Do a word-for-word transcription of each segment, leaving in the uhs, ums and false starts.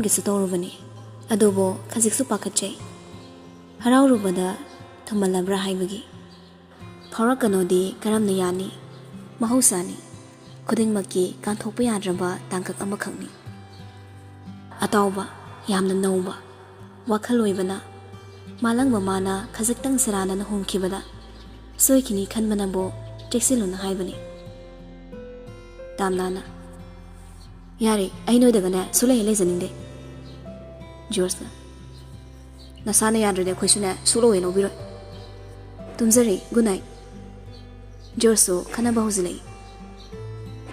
ꯀꯩꯁꯨ ꯇꯧꯔꯨꯕꯅꯤ, ꯑꯗꯨꯕꯨ ꯈꯖꯤꯛꯁꯨ ꯄꯥꯈꯠꯆꯩ꯫ ꯍꯔꯥꯎꯔꯨꯕꯗ ꯊꯨꯝꯍꯜꯂꯕ꯭ꯔꯥ ꯍꯥꯏꯕꯒꯤ꯫ ꯐꯥꯎꯔꯛꯀꯅꯣꯗꯤ ꯀꯔꯝꯅ ꯌꯥꯅꯤ? ꯃꯍꯧꯁꯥꯅꯤ꯫ ꯈꯨꯗꯤꯡꯃꯛꯀꯤ ꯀꯥꯟꯊꯣꯛꯄ ꯌꯥꯗ꯭ꯔꯕ ꯇꯥꯡꯀꯛ ꯑꯃꯈꯛꯅꯤ꯫ ꯑꯇꯥꯎꯕ, ꯌꯥꯝꯅ ꯅꯧꯕ ꯋꯥꯈꯜ ꯑꯣꯏꯕꯅ ꯃꯥꯂꯪꯕ ꯃꯥꯅ ꯈꯖꯤꯛꯇꯪ ꯁꯦꯔꯥꯟꯅꯅ ꯍꯨꯝꯈꯤꯕꯗ ꯁꯣꯏꯈꯤꯅꯤ ꯈꯟꯕꯅꯕꯨ ꯆꯦꯛꯁꯤꯜꯂꯨꯅ ꯍꯥꯏꯕꯅꯤ꯫ ꯇꯥꯝꯅꯥꯅ, "ꯌꯥꯔꯦ, ꯑꯩ ꯅꯣꯏꯗꯒꯅꯦ ꯁꯨꯛꯂꯩ ꯍꯦꯛ ꯂꯩꯖꯅꯤꯡꯗꯦ꯫" ꯖꯣꯔꯖꯅ, "ꯅꯁꯥꯅ ꯌꯥꯗ꯭ꯔꯗꯤ ꯑꯩꯈꯣꯏꯁꯨꯅꯦ ꯁꯨꯛꯂꯧ ꯍꯦꯛ ꯂꯧꯕꯤꯔꯣꯏ꯫ ꯇꯨꯝꯖꯔꯤ, good night꯫" ꯖꯣꯔꯖꯁꯨ ꯈꯠꯅꯕ ꯍꯧꯖꯤꯜꯂꯛꯏ꯫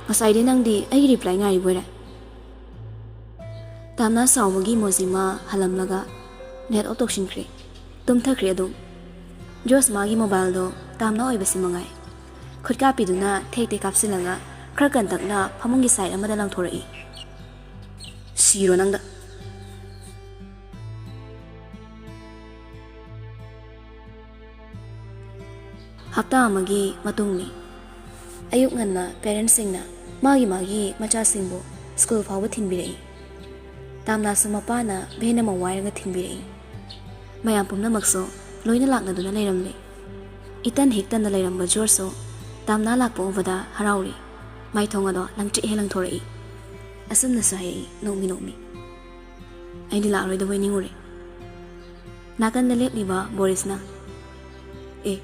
"ꯉꯁꯥꯏꯗꯤ ꯅꯪꯗꯤ ꯑꯩꯒꯤ reply ꯉꯥꯏꯔꯤꯕꯣꯏꯔꯦ?" ꯇꯥꯝꯅꯥ ꯁꯥꯎꯕꯒꯤ emoji ꯑꯃ ꯍꯜꯂꯝꯂꯒ net off ꯇꯧꯁꯤꯟꯈ꯭ꯔꯦ꯫ ꯇꯨꯝꯊꯈ꯭ꯔꯦ ꯑꯗꯨꯝ꯫ ꯖꯣꯔꯖ ꯃꯥꯒꯤ mobileꯗꯣ ꯇꯥꯝꯅꯥ ꯑꯣꯏꯕꯁꯤ ꯃꯉꯥꯏ꯫ ꯈꯨꯠꯀꯥꯞꯄꯤꯗꯨꯅ ꯊꯦꯛ ꯊꯦꯛ ꯀꯥꯞꯁꯤꯜꯂꯒ ꯈꯔ ꯀꯟꯇꯛꯅ ꯐꯃꯨꯡꯒꯤ side ꯑꯃꯗ ꯂꯪꯊꯣꯔꯛꯏ꯫ "ꯁꯤꯔꯣ ꯅꯪꯗ!" ꯍꯞꯇꯥ ꯑꯃꯒꯤ ꯃꯇꯨꯡꯅꯤ꯫ ꯑꯌꯨꯛ ꯉꯟꯅ parentsꯁꯤꯡꯅ ꯃꯥꯒꯤ ꯃꯥꯒꯤ ꯃꯆꯥꯁꯤꯡꯕꯨ school ꯐꯥꯎꯕ ꯊꯤꯟꯕꯤꯔꯛꯏ꯫ ꯇꯥꯝꯅꯥꯁꯨ ꯃꯄꯥꯅ van ꯑꯃ ꯋꯥꯏꯔꯒ ꯊꯤꯟꯕꯤꯔꯛꯏ꯫ ꯃꯌꯥꯝ ꯄꯨꯝꯅꯃꯛꯁꯨ ꯂꯣꯏꯅ ꯂꯥꯛꯅꯗꯨꯅ ꯂꯩꯔꯝꯂꯦ꯫ ꯏꯇꯟ ꯍꯤꯛꯇꯅ ꯂꯩꯔꯝꯕ ꯖꯣꯔꯖꯁꯨ ꯇꯥꯝꯅꯥ ꯂꯥꯛꯄ ꯎꯕꯗ ꯍꯔꯥꯎꯔꯤ꯫ ꯃꯥꯏꯊꯣꯡ ꯑꯗꯣ ꯂꯪꯇ꯭ꯔꯤꯛ ꯍꯦꯛ ꯂꯪꯊꯣꯔꯛꯏ꯫ ꯑꯁꯨꯝꯅꯁꯨ ꯍꯥꯏꯔꯛꯏ, ꯅꯣꯛꯃꯤ ꯅꯣꯛꯃꯤ꯫ ꯑꯩꯗꯤ ꯂꯥꯛꯂꯣꯏꯗꯕꯣꯏ ꯅꯤꯡꯉꯨꯔꯦ꯫ ꯅꯥꯀꯟꯗ ꯂꯦꯞꯂꯤꯕ ꯕꯣꯔꯤꯁꯅ, ꯑꯦ,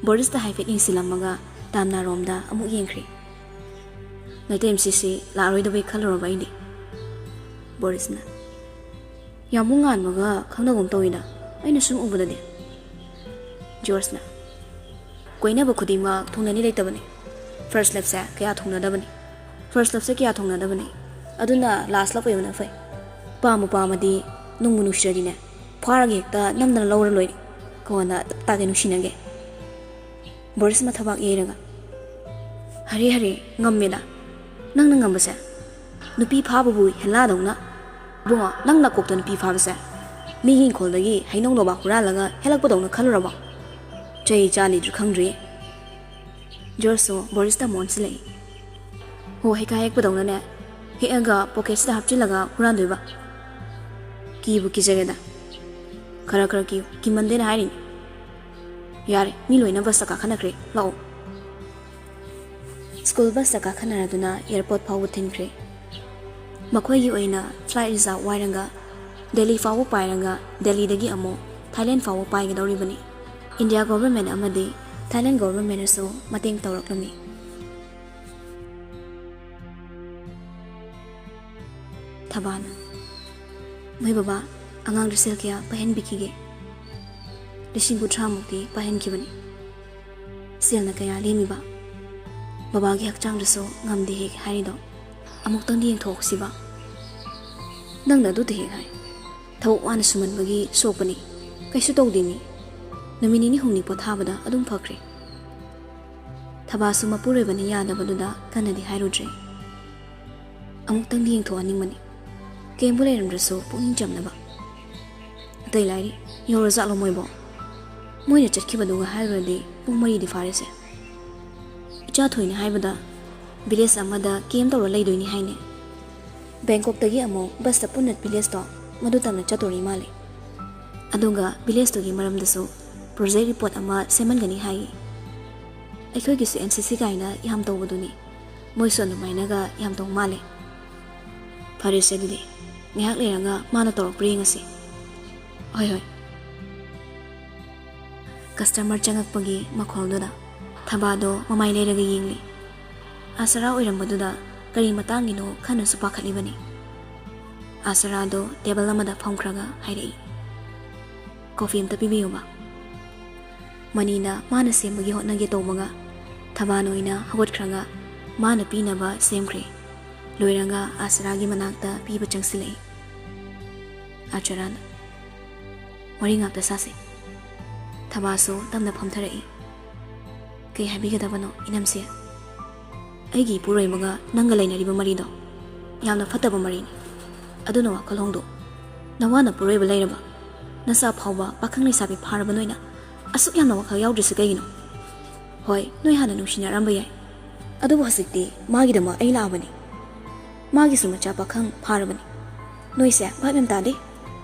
ꯕꯣꯔꯤꯁꯇ ꯍꯥꯏꯐꯦꯠ ꯌꯦꯡꯁꯤꯜꯂꯝꯃꯒ ꯇꯥꯝꯅꯥꯔꯣꯝꯗ ꯑꯃꯨꯛ ꯌꯦꯡꯈ꯭ꯔꯦ꯫ ꯅꯇꯩꯃꯁꯤꯁꯤ ꯂꯥꯛꯂꯣꯏꯗꯕꯩ ꯈꯜꯂꯨꯔꯕ ꯑꯩꯗꯤ꯫ ꯕꯣꯔꯤꯁꯅ, ꯌꯥꯝꯕꯨꯡ ꯉꯥꯟꯕꯒ ꯈꯪꯅꯒꯨꯝ ꯇꯧꯏꯗ, ꯑꯩꯅ ꯁꯨꯝ ꯎꯕꯗꯗꯤ꯫ ꯖꯣꯔꯖꯅ, ꯀꯣꯏꯅꯕ ꯈꯨꯗꯤꯡꯃꯛ ꯊꯨꯡꯅꯅꯤ ꯂꯩꯇꯕꯅꯤ꯫ First loveꯁꯦ ꯀꯌꯥ ꯊꯨꯡꯅꯗꯕꯅꯤ꯫ First loveꯁꯦ ꯀꯌꯥ ꯊꯨꯡꯅꯗꯕꯅꯤ꯫ ꯑꯗꯨꯅ last love ꯑꯣꯏꯕꯅ ꯐꯩ꯫ ꯄꯥꯝꯕꯨ ꯄꯥꯝꯃꯗꯤ, ꯅꯨꯡꯕꯨ ꯅꯨꯡꯁꯤꯔꯗꯤꯅꯦ, ꯐꯥꯔꯒ ꯍꯦꯛꯇ ꯅꯝꯗꯅ ꯂꯧꯔ ꯂꯣꯏꯔꯦ꯫ ꯀꯣꯟꯅ ꯇꯞ ꯇꯥꯒꯩ ꯅꯨꯡꯁꯤꯅꯒꯦ꯫ ꯕꯣꯔꯤꯁ ꯃꯊꯕꯥꯛ ꯌꯩꯔꯒ, ꯍꯔꯦ ꯍꯔꯦ, ꯉꯝꯃꯦꯗ꯫ ꯅꯪꯅ ꯉꯝꯕꯁꯦ꯫ ꯅꯨꯄꯤ ꯐꯥꯕꯕꯨ ꯍꯦꯂꯥꯗꯧꯅ꯫ ꯏꯕꯨꯡꯉꯣ, ꯅꯪ ꯅꯀꯣꯛꯇ ꯅꯨꯄꯤ ꯐꯥꯕꯁꯦ ꯃꯤꯒꯤ ꯏꯪꯈꯣꯜꯗꯒꯤ ꯍꯩꯅꯧ ꯅꯣꯕꯥꯞ ꯍꯨꯔꯥꯜꯂꯒ ꯍꯦꯜꯂꯛꯄꯗꯧꯅ ꯈꯜꯂꯨꯔꯕꯣ? ꯆꯩ ꯆꯥꯅꯤꯗꯨ ꯈꯪꯗ꯭ꯔꯤ꯫ ꯖꯣꯔꯖꯁꯨ ꯕꯣꯔꯤꯁꯇ ꯑꯃꯨꯛ ꯑꯣꯟꯁꯤꯜꯂꯛꯏ꯫ ꯍꯣ, ꯍꯩꯈꯥ ꯍꯦꯛꯄꯗꯧꯅꯅꯦ꯫ ꯍꯦꯛꯑꯒ ꯄꯣꯀꯦꯠꯁꯤꯗ ꯍꯥꯞꯆꯤꯜꯂꯒ ꯍꯨꯔꯥꯟꯗꯣꯏꯕ? ꯀꯤꯕꯨ ꯀꯤꯖꯔꯦꯗ꯫ ꯈꯔ ꯈꯔ ꯀꯤꯌꯨ, ꯀꯤꯃꯟꯗꯦꯅ ꯍꯥꯏꯔꯤꯅꯤ꯫ ꯌꯥꯔꯦ, ꯃꯤ ꯂꯣꯏꯅ ꯕꯁꯇ ꯀꯥꯈꯠꯅꯈ꯭ꯔꯦ, ꯂꯥꯛꯑꯣ꯫ ꯁ꯭ꯀꯨꯜ ꯕꯁꯇ ꯀꯥꯈꯠꯅꯔꯗꯨꯅ ꯑꯦꯌꯔꯄꯣꯔꯠ ꯐꯥꯎꯕ ꯊꯤꯟꯈ꯭ꯔꯦ꯫ ꯃꯈꯣꯏꯒꯤ ꯑꯣꯏꯅ ꯐ꯭ꯂꯥꯏꯠ ꯔꯤꯖꯥꯔꯚ ꯋꯥꯏꯔꯒ ꯗꯦꯜꯂꯤ ꯐꯥꯎꯕ ꯄꯥꯏꯔꯒ ꯗꯦꯜꯂꯤꯗꯒꯤ ꯑꯃꯨꯛ ꯊꯥꯏꯂꯦꯟ ꯐꯥꯎꯕ ꯄꯥꯏꯒꯗꯧꯔꯤꯕꯅꯤ꯫ ꯏꯟꯗꯤꯌꯥ ꯒꯣꯚꯔꯟꯃꯦꯟꯠ ꯑꯃꯗꯤ ꯊꯥꯏꯂꯦꯟ ꯒꯣꯚꯔꯟꯃꯦꯟꯠꯅꯁꯨ ꯃꯇꯦꯡ ꯇꯧꯔꯛꯂꯝꯃꯤ꯫ ꯊꯕꯥꯅ, "ꯃꯣꯏ ꯕꯕꯥ, ꯑꯉꯥꯡꯗ ꯁꯦꯜ ꯀꯌꯥ ꯄꯥꯏꯍꯟꯕꯤꯈꯤꯒꯦ?" "ꯂꯤꯁꯤꯡ ꯀꯨꯟꯊ꯭ꯔꯥ ꯃꯨꯛꯇꯤ ꯄꯥꯏꯍꯟꯈꯤꯕꯅꯤ꯫ ꯁꯦꯜꯅ ꯀꯌꯥ ꯂꯦꯝꯃꯤꯕ? ꯕꯕꯥꯒꯤ ꯍꯛꯆꯥꯡꯗꯁꯨ ꯉꯝꯗꯦ ꯍꯦꯛ ꯍꯥꯏꯔꯤꯗꯣ꯫ ꯑꯃꯨꯛꯇꯪꯗꯤ ꯌꯦꯡꯊꯣꯛꯁꯤꯕ?" "ꯅꯪꯅ ꯑꯗꯨꯗ ꯍꯦꯛ ꯍꯥꯏ꯫ ꯊꯕꯛ ꯋꯥꯅ ꯁꯨꯃꯟꯕꯒꯤ ꯁꯣꯛꯄꯅꯤ꯫ ꯀꯩꯁꯨ ꯇꯧꯗꯦ ꯃꯤ꯫ ꯅꯨꯃꯤꯠ ꯅꯤꯅꯤ ꯍꯨꯝꯅꯤ ꯄꯣꯊꯥꯕꯗ ꯑꯗꯨꯝ ꯐꯈ꯭ꯔꯦ꯫" ꯊꯕꯥꯁꯨ ꯃꯄꯨꯔꯣꯏꯕꯅ ꯌꯥꯗꯕꯗꯨꯗ ꯀꯟꯅꯗꯤ ꯍꯥꯏꯔꯨꯗ꯭ꯔꯦ꯫ "ꯑꯃꯨꯛꯇꯪꯗꯤ ꯌꯦꯡꯊꯣꯛꯍꯟꯅꯤꯡꯕꯅꯤ, ꯀꯩꯝꯕꯨ ꯂꯩꯔꯝꯗ꯭ꯔꯁꯨ ꯄꯨꯛꯅꯤꯡ ꯆꯝꯅꯕ꯫" "ꯑꯇꯩ ꯂꯥꯏꯔꯤ, ꯌꯧꯔꯖꯥꯠꯂꯣ ꯃꯣꯏꯕꯣ? ꯃꯣꯏꯅ ꯆꯠꯈꯤꯕꯗꯨꯒ ꯍꯥꯏꯔꯨꯔꯗꯤ ꯄꯨꯡ ꯃꯔꯤꯗꯤ ꯐꯥꯔꯦꯁꯦ꯫" ꯏꯆꯥ ꯊꯣꯏꯅ ꯍꯥꯏꯕꯗ, ꯚꯤꯂꯦꯖ ꯑꯃꯗ ꯀꯦꯝ ꯇꯧꯔ ꯂꯩꯗꯣꯏꯅꯤ ꯍꯥꯏꯅꯦ꯫ ꯕꯦꯡꯀꯣꯛꯇꯒꯤ ꯑꯃꯨꯛ ꯕꯁꯇ ꯄꯨꯟꯅ ꯚꯤꯂꯦꯖꯇꯣ ꯃꯗꯨ ꯇꯝꯅ ꯆꯠꯇꯣꯔꯤ ꯃꯥꯜꯂꯦ꯫ ꯑꯗꯨꯒ ꯚꯤꯂꯦꯖꯇꯨꯒꯤ ꯃꯔꯝꯗꯁꯨ ꯄ꯭ꯔꯣꯖꯦꯛ ꯔꯤꯄꯣꯔꯠ ꯑꯃ ꯁꯦꯝꯍꯟꯒꯅꯤ ꯍꯥꯏꯌꯦ꯫ ꯑꯩꯈꯣꯏꯒꯤꯁꯨ ꯑꯦꯟ ꯁꯤ ꯁꯤ ꯀꯥꯏꯅ ꯌꯥꯝ ꯇꯧꯕꯗꯨꯅꯤ꯫ ꯃꯣꯏꯁꯨ ꯑꯗꯨꯃꯥꯏꯅꯒ ꯌꯥꯝ ꯇꯧ ꯃꯥꯜꯂꯦ꯫ "ꯐꯔꯦꯁꯦ ꯑꯗꯨꯗꯤ, ꯉꯥꯏꯍꯥꯛ ꯂꯩꯔꯒ ꯃꯥꯅ ꯇꯧꯔꯛꯄ꯭ꯔꯥ ꯌꯦꯡꯉꯁꯤ꯫" "ꯍꯣꯏ, ꯍꯣꯏ꯫" ꯀꯁꯇꯃꯔ ꯆꯪꯉꯛꯄꯒꯤ ꯃꯈꯣꯜꯗꯨꯗ ꯊꯕꯥꯗꯣ ꯃꯃꯥꯏ ꯂꯩꯔꯒ ꯌꯦꯡꯂꯤ꯫ ꯑꯥꯁꯔꯥ ꯑꯣꯏꯔꯝꯕꯗꯨꯗ ꯀꯔꯤ ꯃꯇꯥꯡꯒꯤꯅꯣ ꯈꯟꯅꯁꯨ ꯄꯥꯈꯠꯂꯤꯕꯅꯤ꯫ ꯑꯥꯁꯔꯥꯗꯣ ꯇꯦꯕꯜ ꯑꯃꯗ ꯐꯝꯈ꯭ꯔꯒ ꯍꯥꯏꯔꯛꯏ, "ꯀꯣꯐꯤ ꯑꯝꯇ ꯄꯤꯕꯤꯌꯨꯕ꯫" ꯃꯅꯤꯅ ꯃꯥꯅ ꯁꯦꯝꯕꯒꯤ ꯍꯣꯠꯅꯒꯦ ꯇꯧꯕꯒ, ꯊꯕꯥꯟ ꯑꯣꯏꯅ ꯍꯧꯒꯠꯈ꯭ꯔꯒ ꯃꯥꯅ ꯄꯤꯅꯕ ꯁꯦꯝꯈ꯭ꯔꯦ꯫ ꯂꯣꯏꯔꯒ ꯑꯥꯁꯔꯥꯒꯤ ꯃꯅꯥꯛꯇ ꯄꯤꯕ ꯆꯪꯁꯤꯜꯂꯛꯏ꯫ ꯑꯥꯁꯔꯥꯅ, "ꯋꯥꯔꯤ ꯉꯥꯛꯇ ꯁꯥꯁꯤ꯫" ꯊꯕꯥꯁꯨ ꯇꯞꯅ ꯐꯝꯊꯔꯛꯏ꯫ "ꯀꯩ ꯍꯥꯏꯕꯤꯒꯗꯕꯅꯣ, ꯏꯅꯝꯁꯦ?" "ꯑꯩꯒꯤ ꯏꯄꯨꯔꯣꯏꯕꯒ ꯅꯪꯒ ꯂꯩꯅꯔꯤꯕ ꯃꯔꯤꯗꯣ ꯌꯥꯝꯅ ꯐꯠꯇꯕ ꯃꯔꯤꯅꯤ꯫ ꯑꯗꯨꯅ ꯋꯥꯈꯜ ꯍꯣꯡꯗꯣꯛ꯫ ꯅꯋꯥ ꯅꯄꯨꯔꯣꯏꯕ ꯂꯩꯔꯕ? ꯅꯆꯥ ꯐꯥꯎꯕ ꯄꯥꯈꯪ ꯂꯩꯁꯥꯕꯤ ꯐꯥꯔꯕ ꯅꯣꯏꯅ ꯑꯁꯨꯛ ꯌꯥꯝꯅ ꯋꯥꯈꯜ ꯌꯥꯎꯗ꯭ꯔꯤꯁꯤ ꯀꯩꯒꯤꯅꯣ? ꯍꯣꯏ, ꯅꯣꯏ ꯍꯥꯟꯅ ꯅꯨꯡꯁꯤꯅꯔꯝꯕ ꯌꯥꯏ, ꯑꯗꯨꯕꯨ ꯍꯧꯖꯤꯛꯇꯤ ꯃꯥꯒꯤꯗꯃꯛ ꯑꯩ ꯂꯥꯛꯑꯕꯅꯤ꯫ ꯃꯥꯒꯤꯁꯨ ꯃꯆꯥ ꯄꯥꯈꯪ ꯐꯥꯔꯕꯅꯤ꯫ ꯅꯣꯏꯁꯦ ꯚꯥꯞ ꯌꯥꯝ ꯇꯥꯗꯦ꯫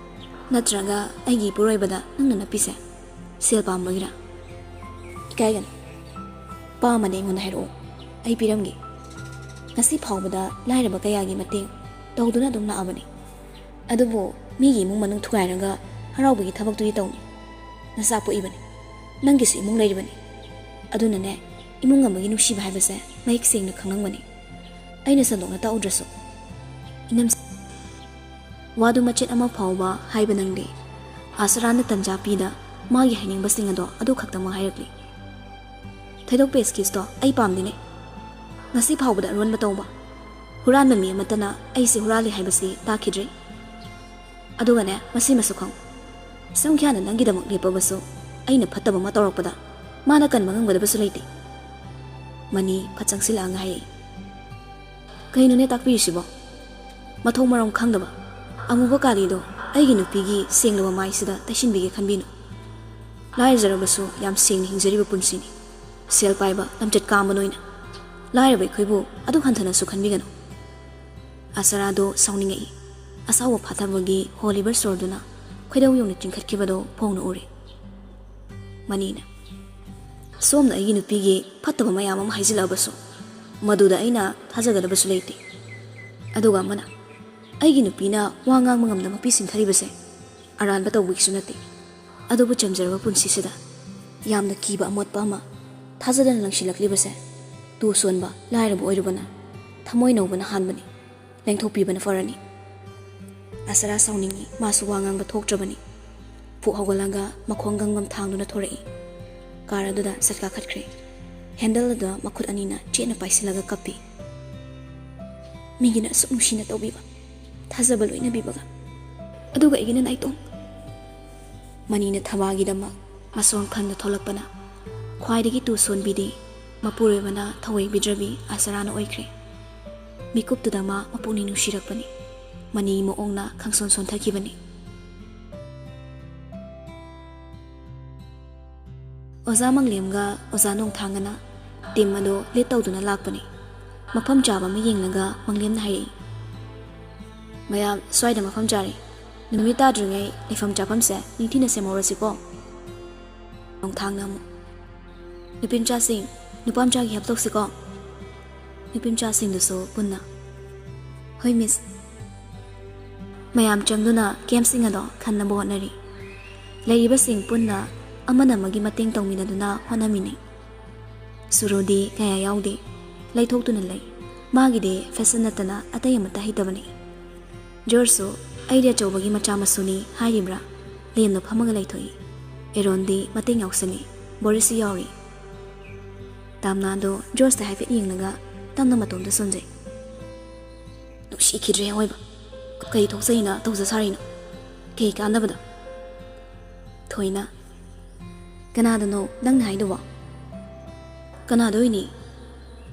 ꯅꯠꯇ꯭ꯔꯒ ꯑꯩꯒꯤ ꯏꯄꯨꯔꯣꯏꯕꯗ ꯅꯪꯅ ꯅꯞꯄꯤꯁꯦ ꯁꯦꯜ ꯄꯥꯝꯕꯒꯤꯔꯥ? ꯏꯀꯥꯏꯒꯅꯨ꯫ ꯄꯥꯝꯃꯗꯤ ꯑꯩꯉꯣꯟꯗ ꯍꯥꯏꯔꯛꯑꯣ, ꯑꯩ ꯄꯤꯔꯝꯒꯦ꯫ ꯉꯁꯤ ꯐꯥꯎꯕꯗ ꯂꯥꯏꯔꯕ ꯀꯌꯥꯒꯤ ꯃꯇꯦꯡ ꯇꯧꯗꯨꯅ ꯑꯗꯨꯝ ꯂꯥꯛꯑꯕꯅꯤ꯫ ꯑꯗꯨꯕꯨ ꯃꯤꯒꯤ ꯏꯃꯨꯡ ꯃꯅꯨꯡ ꯊꯨꯒꯥꯏꯔꯒ ꯍꯔꯥꯎꯕꯒꯤ ꯊꯕꯛꯇꯨꯗꯤ ꯇꯧꯅꯤ꯫ ꯅꯆꯥ ꯄꯣꯛꯏꯕꯅꯤ꯫ ꯅꯪꯒꯤꯁꯨ ꯏꯃꯨꯡ ꯂꯩꯔꯤꯕꯅꯤ꯫ ꯑꯗꯨꯅꯅꯦ, ꯏꯃꯨꯡ ꯑꯃꯒꯤ ꯅꯨꯡꯁꯤꯕ ꯍꯥꯏꯕꯁꯦ ꯃꯌꯦꯛ ꯁꯦꯡꯅ ꯈꯪꯂꯝꯒꯅꯤ꯫ ꯑꯩꯅ ꯁꯟꯗꯣꯛꯅ ꯇꯥꯛꯎꯗ꯭ꯔꯁꯨ꯫ ꯏꯅꯝ, ꯋꯥꯗꯨ ꯃꯆꯦꯠ ꯑꯃ ꯐꯥꯎꯕ ꯍꯥꯏꯕ ꯅꯪꯗꯦ꯫ ꯑꯥꯁꯔꯥꯅ ꯇꯟꯖꯥ ꯄꯤꯗ ꯃꯥꯒꯤ ꯍꯥꯏꯅꯤꯡꯕꯁꯤꯡ ꯑꯗꯣ ꯑꯗꯨ ꯈꯛꯇꯃꯛ ꯍꯥꯏꯔꯛꯂꯤ꯫ ꯊꯣꯏꯗꯣꯛꯄ excuse ꯇꯣ ꯑꯩ ꯄꯥꯝꯗꯦꯅꯦ꯫ ꯉꯁꯤ ꯐꯥꯎꯕꯗ ꯑꯔꯣꯟꯕ ꯇꯧꯕ ꯍꯨꯔꯥꯟꯕ ꯃꯤ ꯑꯃꯠꯇꯅ ꯑꯩꯁꯦ ꯍꯨꯔꯥꯜꯂꯤ ꯍꯥꯏꯕꯁꯤ ꯇꯥꯈꯤꯗ꯭ꯔꯤ꯫ ꯑꯗꯨꯒꯅꯦ, ꯃꯁꯤꯃꯁꯨ ꯈꯪꯉꯨ, ꯁꯝꯈ꯭ꯌꯥꯅ ꯅꯪꯒꯤꯗꯃꯛ ꯂꯦꯞꯄꯕꯁꯨ, ꯑꯩꯅ ꯐꯠꯇꯕ ꯑꯃ ꯇꯧꯔꯛꯄꯗ ꯃꯥꯅ ꯀꯟꯕ ꯉꯝꯒꯗꯕꯁꯨ ꯂꯩꯇꯦ꯫ ꯃꯅꯤ ꯐꯠ ꯆꯪꯁꯤꯜꯂꯛꯑꯒ ꯍꯥꯏꯔꯛꯏ꯫ ꯀꯩꯅꯣꯅꯦ ꯇꯥꯛꯄꯤꯔꯤꯁꯤꯕꯣ? ꯃꯊꯣꯡ ꯃꯔꯝ ꯈꯪꯗꯕ ꯑꯃꯨꯕ ꯀꯥꯂꯤꯗꯣ ꯑꯩꯒꯤ ꯅꯨꯄꯤꯒꯤ ꯁꯦꯡꯂꯕ ꯃꯥꯏꯁꯤꯗ ꯇꯩꯁꯤꯟꯕꯤꯒꯦ ꯈꯟꯕꯤꯅꯨ꯫ ꯂꯥꯏꯔꯖꯔꯕꯁꯨ ꯌꯥꯝ ꯁꯦꯡꯅ ꯍꯤꯡꯖꯔꯤꯕ ꯄꯨꯟꯁꯤꯅꯤ꯫ ꯁꯦꯜ ꯄꯥꯏꯕ ꯂꯝꯆꯠ ꯀꯥꯝꯕ ꯅꯣꯏꯅ ꯂꯥꯏꯔꯕ ꯑꯩꯈꯣꯏꯕꯨ ꯑꯗꯨꯛ ꯍꯟꯊꯅꯁꯨ ꯈꯟꯕꯤꯒꯅꯨ꯫ ꯑꯁꯔꯥꯗꯣ ꯁꯥꯎꯅꯤꯡꯉꯛꯏ꯫ ꯑꯁꯥꯎꯕ ꯐꯥꯊꯕꯒꯤ ꯍꯣꯜꯂꯤꯕ ꯁꯣꯔꯗꯨꯅ ꯈꯣꯏꯗꯧ ꯌꯧꯅ ꯆꯤꯡꯈꯠꯈꯤꯕꯗꯣ ꯐꯣꯡꯅ ꯎꯔꯦ꯫ ꯃꯅꯤꯅ, ꯁꯣꯝꯅ ꯑꯩꯒꯤ ꯅꯨꯄꯤꯒꯤ ꯐꯠꯇꯕ ꯃꯌꯥꯝ ꯑꯃ ꯍꯥꯏꯖꯤꯜꯂꯛꯑꯕꯁꯨ, ꯃꯗꯨꯗ ꯑꯩꯅ ꯊꯥꯖꯒꯗꯕꯁꯨ ꯂꯩꯇꯦ꯫ ꯑꯗꯨꯒ ꯑꯃꯅ, ꯑꯩꯒꯤ ꯅꯨꯄꯤꯅ ꯋꯥ ꯉꯥꯡꯕ ꯉꯝꯗ ꯃꯄꯤ ꯁꯤꯟꯊꯔꯤꯕꯁꯦ ꯑꯔꯥꯟꯕ ꯇꯧꯕꯒꯤꯁꯨ ꯅꯠꯇꯦ꯫ ꯑꯗꯨꯕꯨ ꯆꯝꯖꯔꯕ ꯄꯨꯟꯁꯤꯁꯤꯗ ꯌꯥꯝꯅ ꯀꯤꯕ ꯑꯃꯣꯠꯄ ꯑꯃ, ꯊꯥꯖꯗꯅ ꯂꯪꯁꯤꯜꯂꯛꯂꯤꯕꯁꯦ, ꯇꯨ ꯁꯣꯟꯕ, ꯂꯥꯏꯔꯕ ꯑꯣꯏꯔꯨꯕꯅ ꯊꯃꯣꯏ ꯅꯧꯕꯅ ꯍꯥꯟꯕꯅꯤ꯫ ꯂꯦꯡꯊꯣꯛꯄꯤꯕꯅ ꯐꯔꯅꯤ꯫ ꯑꯁꯔꯥ ꯁꯥꯎꯅꯤꯡꯏ, ꯃꯥꯁꯨ ꯋꯥ ꯉꯥꯡꯕ ꯊꯣꯛꯇ꯭ꯔꯕꯅꯤ꯫ ꯐꯨꯛ ꯍꯧꯒꯠꯂꯒ ꯃꯈꯣꯡ ꯒꯪꯒꯝ ꯊꯥꯡꯗꯨꯅ ꯊꯣꯔꯛꯏ꯫ ꯀꯥꯔ ꯑꯗꯨꯗ ꯁꯠ ꯀꯥꯈꯠꯈ꯭ꯔꯦ꯫ ꯍꯦꯟꯗꯜ ꯑꯗꯨꯗ ꯃꯈꯨꯠ ꯑꯅꯤꯅ ꯆꯦꯠꯅ ꯄꯥꯏꯁꯤꯜꯂꯒ ꯀꯞꯄꯤ꯫ ꯃꯤꯒꯤꯅ ꯑꯁꯨꯛ ꯅꯨꯡꯁꯤꯅ ꯇꯧꯕꯤꯕ, ꯊꯥꯖꯕ ꯂꯣꯏꯅꯕꯤꯕꯒ, ꯑꯗꯨꯒ ꯑꯩꯒꯤꯅ ꯅꯥꯏꯇꯣꯝ꯫ ꯃꯅꯤꯅ ꯊꯕꯥꯒꯤꯗꯃꯛ ꯃꯁꯣꯟ ꯈꯪꯅ ꯊꯣꯛꯂꯛꯄꯅ ꯈ꯭ꯋꯥꯏꯗꯒꯤ ꯇꯨ ꯁꯣꯟꯕꯤꯗꯤ ꯃꯄꯨꯔꯣꯏꯕꯅ ꯊꯧꯑꯣꯏꯕꯤꯗ꯭ꯔꯕꯤ ꯑꯁꯔꯥꯅ ꯑꯣꯏꯈ꯭ꯔꯦ꯫ ꯃꯤꯀꯨꯞꯇꯨꯗ ꯃꯥ ꯃꯄꯨꯛꯅꯤꯡ ꯅꯨꯡꯁꯤꯔꯛꯄꯅꯤ꯫ ꯃꯅꯤꯒꯤ ꯃꯑꯣꯡꯅ ꯈꯪꯁꯣꯟ ꯁꯣꯟꯊꯈꯤꯕꯅꯤ꯫ ꯑꯣꯖꯥ ꯃꯪꯂꯦꯝꯒ ꯑꯣꯖꯥ ꯅꯣꯡꯊꯥꯡꯒꯅ ꯇꯤꯝ ꯑꯗꯨ ꯂꯤꯗ ꯇꯧꯗꯨꯅ ꯂꯥꯛꯄꯅꯤ꯫ ꯃꯐꯝ ꯆꯥꯕ ꯑꯃ ꯌꯦꯡꯂꯒ ꯃꯪꯂꯦꯝꯅ ꯍꯥꯏꯔꯛꯏ, "ꯃꯌꯥꯝ ꯁ꯭ꯋꯥꯏꯗ ꯃꯐꯝ ꯆꯥꯔꯦ꯫ ꯅꯨꯃꯤꯠ ꯇꯥꯗ꯭ꯔꯤꯉꯩ ꯂꯩꯐꯝ ꯆꯥꯐꯝꯁꯦ ꯅꯤꯡꯊꯤꯅ ꯁꯦꯝꯍꯧꯔꯁꯤꯀꯣ꯫" ꯅꯣꯡꯊꯥꯡꯅ ꯑꯃꯨꯛ, "ꯅꯨꯄꯤꯃꯆꯥꯁꯤꯡ, ꯅꯨꯄꯥꯃꯆꯥꯒꯤ help ꯇꯧꯁꯤꯀꯣ꯫" ꯅꯨꯄꯤꯃꯆꯥꯁꯤꯡꯗꯨꯁꯨ ꯄꯨꯟꯅ, "ꯍꯣꯏ ꯃꯤꯁ꯫" ꯃꯌꯥꯝ ꯆꯪꯗꯨꯅ ꯀꯦꯝꯁꯤꯡ ꯑꯗꯣ ꯈꯟꯅꯕ ꯍꯣꯠꯅꯔꯤ꯫ ꯂꯩꯔꯤꯕꯁꯤꯡ ꯄꯨꯟꯅ ꯑꯃꯅ ꯑꯃꯒꯤ ꯃꯇꯦꯡ ꯇꯧꯃꯤꯟꯅꯗꯨꯅ ꯍꯣꯠꯅꯃꯤꯟꯅꯩ꯫ ꯁꯨꯔꯨꯗꯤ ꯀꯌꯥ ꯌꯥꯎꯗꯦ, ꯂꯩꯊꯣꯛꯇꯨꯅ ꯂꯩ꯫ ꯃꯥꯒꯤꯗꯤ ꯐꯦꯁꯟ ꯅꯠꯇꯅ ꯑꯇꯩ ꯑꯃꯠꯇ ꯍꯩꯇꯕꯅꯤ꯫ ꯖꯣꯔꯖꯁꯨ "ꯑꯩꯗꯤ ꯑꯆꯧꯕꯒꯤ ꯃꯆꯥ ꯃꯁꯨꯅꯤ" ꯍꯥꯏꯔꯤꯕ꯭ꯔꯥ, ꯂꯦꯝꯅ ꯐꯝꯃꯒ ꯂꯩꯊꯣꯛꯏ꯫ ꯑꯦꯔꯣꯟꯗꯤ ꯃꯇꯦꯡ ꯌꯥꯎꯁꯜꯂꯤ, ꯕꯣꯔꯤꯁꯁꯨ ꯌꯥꯎꯔꯤ꯫ ꯇꯥꯝꯅꯥꯗꯣ ꯖꯣꯔꯖꯇ ꯍꯥꯏꯐꯦꯠ ꯌꯦꯡꯂꯒ ꯇꯞꯅ ꯃꯇꯣꯝꯇ ꯁꯣꯟꯖꯩ꯫ "ꯅꯨꯡꯁꯤꯈꯤꯗ꯭ꯔꯦ ꯑꯋꯣꯏꯕ꯫ ꯀꯩ ꯊꯣꯛꯆꯩꯅ ꯇꯧꯖ ꯁꯥꯔꯤꯅꯣ? ꯀꯩ ꯀꯥꯟꯅꯕꯗ?" ꯊꯣꯏꯅ, "ꯀꯅꯥꯗꯅꯣ ꯅꯪꯅ ꯍꯥꯏꯗꯨꯕꯣ?" "ꯀꯅꯥꯗ ꯑꯣꯏꯅꯤ?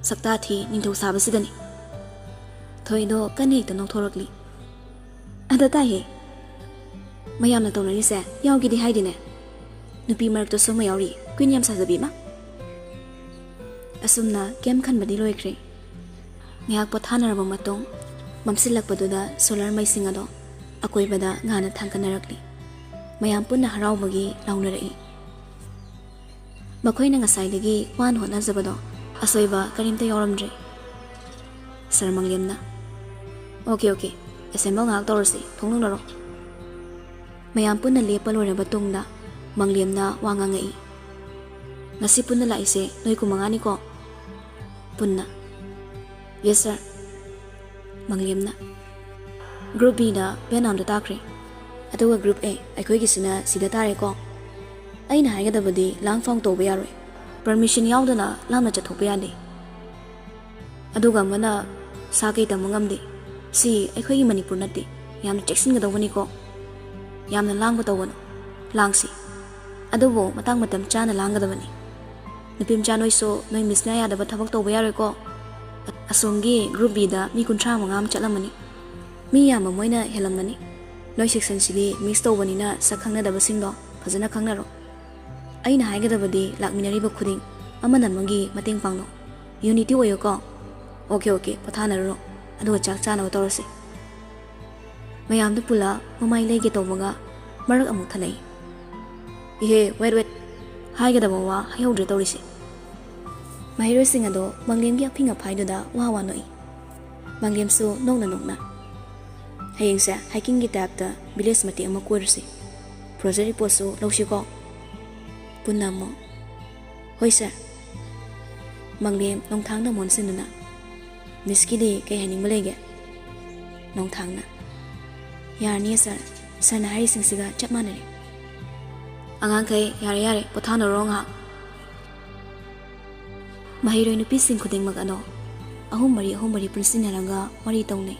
ꯁꯛꯇꯥ ꯊꯤ ꯅꯤꯡꯊꯧ ꯁꯥꯕꯁꯤꯗꯅꯤ꯫" ꯊꯣꯏꯗꯣ ꯀꯟꯅ ꯍꯦꯛꯇ ꯅꯣꯛꯊꯣꯔꯛꯂꯤ꯫ "ꯑꯗ ꯇꯥꯏꯍꯦ꯫ ꯃꯌꯥꯝꯅ ꯇꯧꯅꯔꯤꯁꯦ ꯌꯥꯎꯒꯦꯗꯤ ꯍꯥꯏꯗꯦꯅꯦ꯫ ꯅꯨꯄꯤ ꯃꯔꯛꯇꯁꯨ ꯑꯃ ꯌꯥꯎꯔꯤ, ꯀ꯭ꯋꯤꯟ ꯌꯥꯝ ꯁꯥꯖꯕꯤ ꯑꯃ꯫" ꯑꯁꯨꯝꯅ ꯀꯦꯝ ꯈꯟꯕꯗꯤ ꯂꯣꯏꯈ꯭ꯔꯦ꯫ ꯉꯥꯏꯍꯥꯛ ꯄꯣꯊꯥꯅꯔꯕ ꯃꯇꯨꯡ, ꯃꯝꯁꯤꯜꯂꯛꯄꯗꯨꯗ ꯁꯣꯂꯔ ꯃꯩꯁꯤꯡ ꯑꯗꯣ ꯑꯀꯣꯏꯕꯗ ꯉꯥꯟꯅ ꯊꯥꯡꯒꯠꯅꯔꯛꯂꯤ꯫ ꯃꯌꯥꯝ ꯄꯨꯟꯅ ꯍꯔꯥꯎꯕꯒꯤ ꯂꯥꯎꯅꯔꯛꯏ꯫ ꯃꯈꯣꯏꯅ ꯉꯁꯥꯏꯗꯒꯤ ꯋꯥꯅ ꯍꯣꯠꯅꯖꯕꯗꯣ ꯑꯁꯣꯏꯕ ꯀꯔꯤꯝꯇ ꯌꯥꯎꯔꯝꯗ꯭ꯔꯦ꯫ ꯁꯥꯔ ꯃꯪꯂꯦꯝꯅ, "ꯑꯣꯀꯦ, ꯑꯣꯀꯦ, ꯑꯦꯁꯦꯝꯕꯜ ꯉꯥꯏꯍꯥꯛ ꯇꯧꯔꯁꯤ, ꯊꯣꯡ ꯂꯣꯟꯅꯔꯣ꯫" ꯃꯌꯥꯝ ꯄꯨꯟꯅ ꯂꯦꯞꯄ ꯂꯣꯏꯔꯕ ꯇꯨꯡꯗ ꯃꯪꯂꯦꯝꯅ ꯋꯥ ꯉꯥꯡꯉꯛꯏ꯫ "ꯉꯁꯤ ꯄꯨꯟꯅ ꯂꯥꯛꯏꯁꯦ ꯅꯣꯏ ꯀꯨꯟꯃꯉꯥꯅꯤꯀꯣ?" ꯄꯨꯟꯅ, "ꯌꯦꯁ ꯁꯥꯔ꯫" ꯃꯪꯂꯦꯝꯅ, "ꯒ꯭ꯔꯨꯞ ꯕꯤꯗ ꯚꯦꯅꯥꯝꯗ ꯇꯥꯈ꯭ꯔꯦ, ꯑꯗꯨꯒ ꯒ꯭ꯔꯨꯞ ꯑꯦ ꯑꯩꯈꯣꯏꯒꯤꯁꯤꯅ ꯁꯤꯗ ꯇꯥꯔꯦꯀꯣ꯫ ꯑꯩꯅ ꯍꯥꯏꯒꯗꯕꯗꯤ ꯂꯥꯡ ꯐꯥꯡ ꯇꯧꯕ ꯌꯥꯔꯣꯏ, ꯄꯔꯃꯤꯁꯟ ꯌꯥꯎꯗꯅ ꯂꯥꯞꯅ ꯆꯠꯊꯣꯛꯄ ꯌꯥꯗꯦ꯫ ꯑꯗꯨꯒ ꯑꯃꯅ, ꯁꯥ ꯀꯩ ꯇꯝꯕ ꯉꯝꯗꯦ, ꯁꯤ ꯑꯩꯈꯣꯏꯒꯤ ꯃꯅꯤꯄꯨꯔ ꯅꯠꯇꯦ, ꯌꯥꯝꯅ ꯆꯦꯛꯁꯤꯟꯒꯗꯧꯕꯅꯤꯀꯣ꯫ ꯌꯥꯝꯅ ꯂꯥꯡꯕ ꯇꯧꯒꯅꯨ, ꯂꯥꯡꯁꯤ, ꯑꯗꯨꯕꯨ ꯃꯇꯥꯡ ꯃꯇꯝ ꯆꯥꯅ ꯂꯥꯡꯒꯗꯕꯅꯤ꯫ ꯅꯨꯄꯤ ꯃꯆꯥ ꯅꯣꯏꯁꯨ ꯅꯣꯏ ꯃꯤꯁꯅ ꯌꯥꯗꯕ ꯊꯕꯛ ꯇꯧꯕ ꯌꯥꯔꯣꯏꯀꯣ꯫ ꯑꯁꯣꯝꯒꯤ ꯒ꯭ꯔꯨꯞ ꯕꯤꯗ ꯃꯤ ꯀꯨꯟꯊ꯭ꯔꯥ ꯃꯉꯥ ꯑꯃ ꯆꯠꯂꯝꯃꯅꯤ, ꯃꯤ ꯌꯥꯝꯕ ꯃꯣꯏꯅ ꯍꯦꯜꯂꯝꯃꯅꯤ꯫ ꯅꯣꯏ ꯁꯦꯛꯁꯟꯁꯤꯗꯤ ꯃꯤꯛꯁ ꯇꯧꯕꯅꯤꯅ ꯁꯛ ꯈꯪꯅꯗꯕꯁꯤꯡꯗꯣ ꯐꯖꯅ ꯈꯪꯅꯔꯣ꯫ ꯑꯩꯅ ꯍꯥꯏꯒꯗꯕꯗꯤ ꯂꯥꯛꯃꯤꯟꯅꯔꯤꯕ ꯈꯨꯗꯤꯡ ꯑꯃꯅ ꯑꯃꯒꯤ ꯃꯇꯦꯡ ꯄꯥꯡꯅꯧ, ꯌꯨꯅꯤꯇꯤ ꯑꯣꯏꯌꯨꯀꯣ꯫ "ꯑꯣꯀꯦ, ꯑꯣꯀꯦ, ꯄꯣꯊꯥꯅꯔꯨꯔꯣ, ꯑꯗꯨꯒ ꯆꯥꯛ ꯆꯥꯅꯕ ꯇꯧꯔꯁꯤ"꯫ ꯃꯌꯥꯝꯗꯨ ꯄꯨꯜꯂ ꯃꯃꯥꯏ ꯂꯩꯒꯦ ꯇꯧꯕꯒ ꯃꯔꯛ ꯑꯃꯨꯛ ꯊꯠꯂꯛꯏ꯫ "ꯏꯍꯦ, ꯋꯦꯠ, ꯋꯦꯠ, ꯍꯥꯏꯒꯗꯕ ꯋꯥ ꯍꯥꯏꯍꯧꯗ꯭ꯔꯦ ꯇꯧꯔꯤꯁꯦ"꯫ ꯃꯍꯩꯔꯣꯏꯁꯤꯡ ꯑꯗꯣ ꯃꯪꯂꯦꯝꯒꯤ ꯑꯐꯤꯡ ꯑꯐꯥꯏꯗꯨꯗ ꯋꯥ ꯋꯥ ꯅꯣꯛꯏ꯫ ꯃꯪꯂꯦꯝꯁꯨ ꯅꯣꯛꯅ ꯅꯣꯛꯅ, "ꯍꯌꯦꯡꯁꯦ ꯍꯥꯏꯀꯤꯡꯒꯤ ꯇꯥꯏꯞꯇ ꯚꯤꯂꯦꯖ ꯃꯇꯦꯛ ꯑꯃ ꯀꯣꯏꯔꯨꯁꯤ꯫ ꯄ꯭ꯔꯣꯖꯦꯛ ꯔꯤꯄꯣꯔꯠꯁꯨ ꯂꯧꯁꯤꯀꯣ"꯫ ꯄꯨꯟꯅ ꯑꯃꯨꯛ, "ꯍꯣꯏ ꯁꯥꯔ"꯫ ꯃꯪꯂꯦꯝ ꯅꯣꯡꯊꯥꯡꯗ ꯑꯃꯨꯛ ꯑꯣꯟꯁꯤꯟꯗꯨꯅ, "ꯃꯤꯁꯀꯤꯗꯤ ꯀꯩ ꯍꯥꯏꯅꯤꯡꯕ ꯂꯩꯒꯦ?" ꯅꯣꯡꯊꯥꯡꯅ, "ꯌꯥꯔꯅꯤꯌꯦ ꯁꯥꯔ, ꯁꯥꯔꯅ ꯍꯥꯏꯔꯤꯁꯤꯡꯁꯤꯒ ꯆꯞ ꯃꯥꯟꯅꯔꯦ"꯫ "ꯑꯉꯥꯡꯈꯩ, ꯌꯥꯔꯦ ꯌꯥꯔꯦ, ꯄꯣꯊꯥꯅꯔꯣ ꯉꯥꯏꯍꯥꯛ"꯫ ꯃꯍꯩꯔꯣꯏ ꯅꯨꯄꯤꯁꯤꯡ ꯈꯨꯗꯤꯡꯃꯛ ꯑꯗꯣ ꯑꯍꯨꯝ ꯃꯔꯤ, ꯑꯍꯨꯝ ꯃꯔꯤ ꯄꯨꯟꯁꯤꯟꯅꯔꯒ ꯋꯥꯔꯤ ꯇꯧꯅꯩ꯫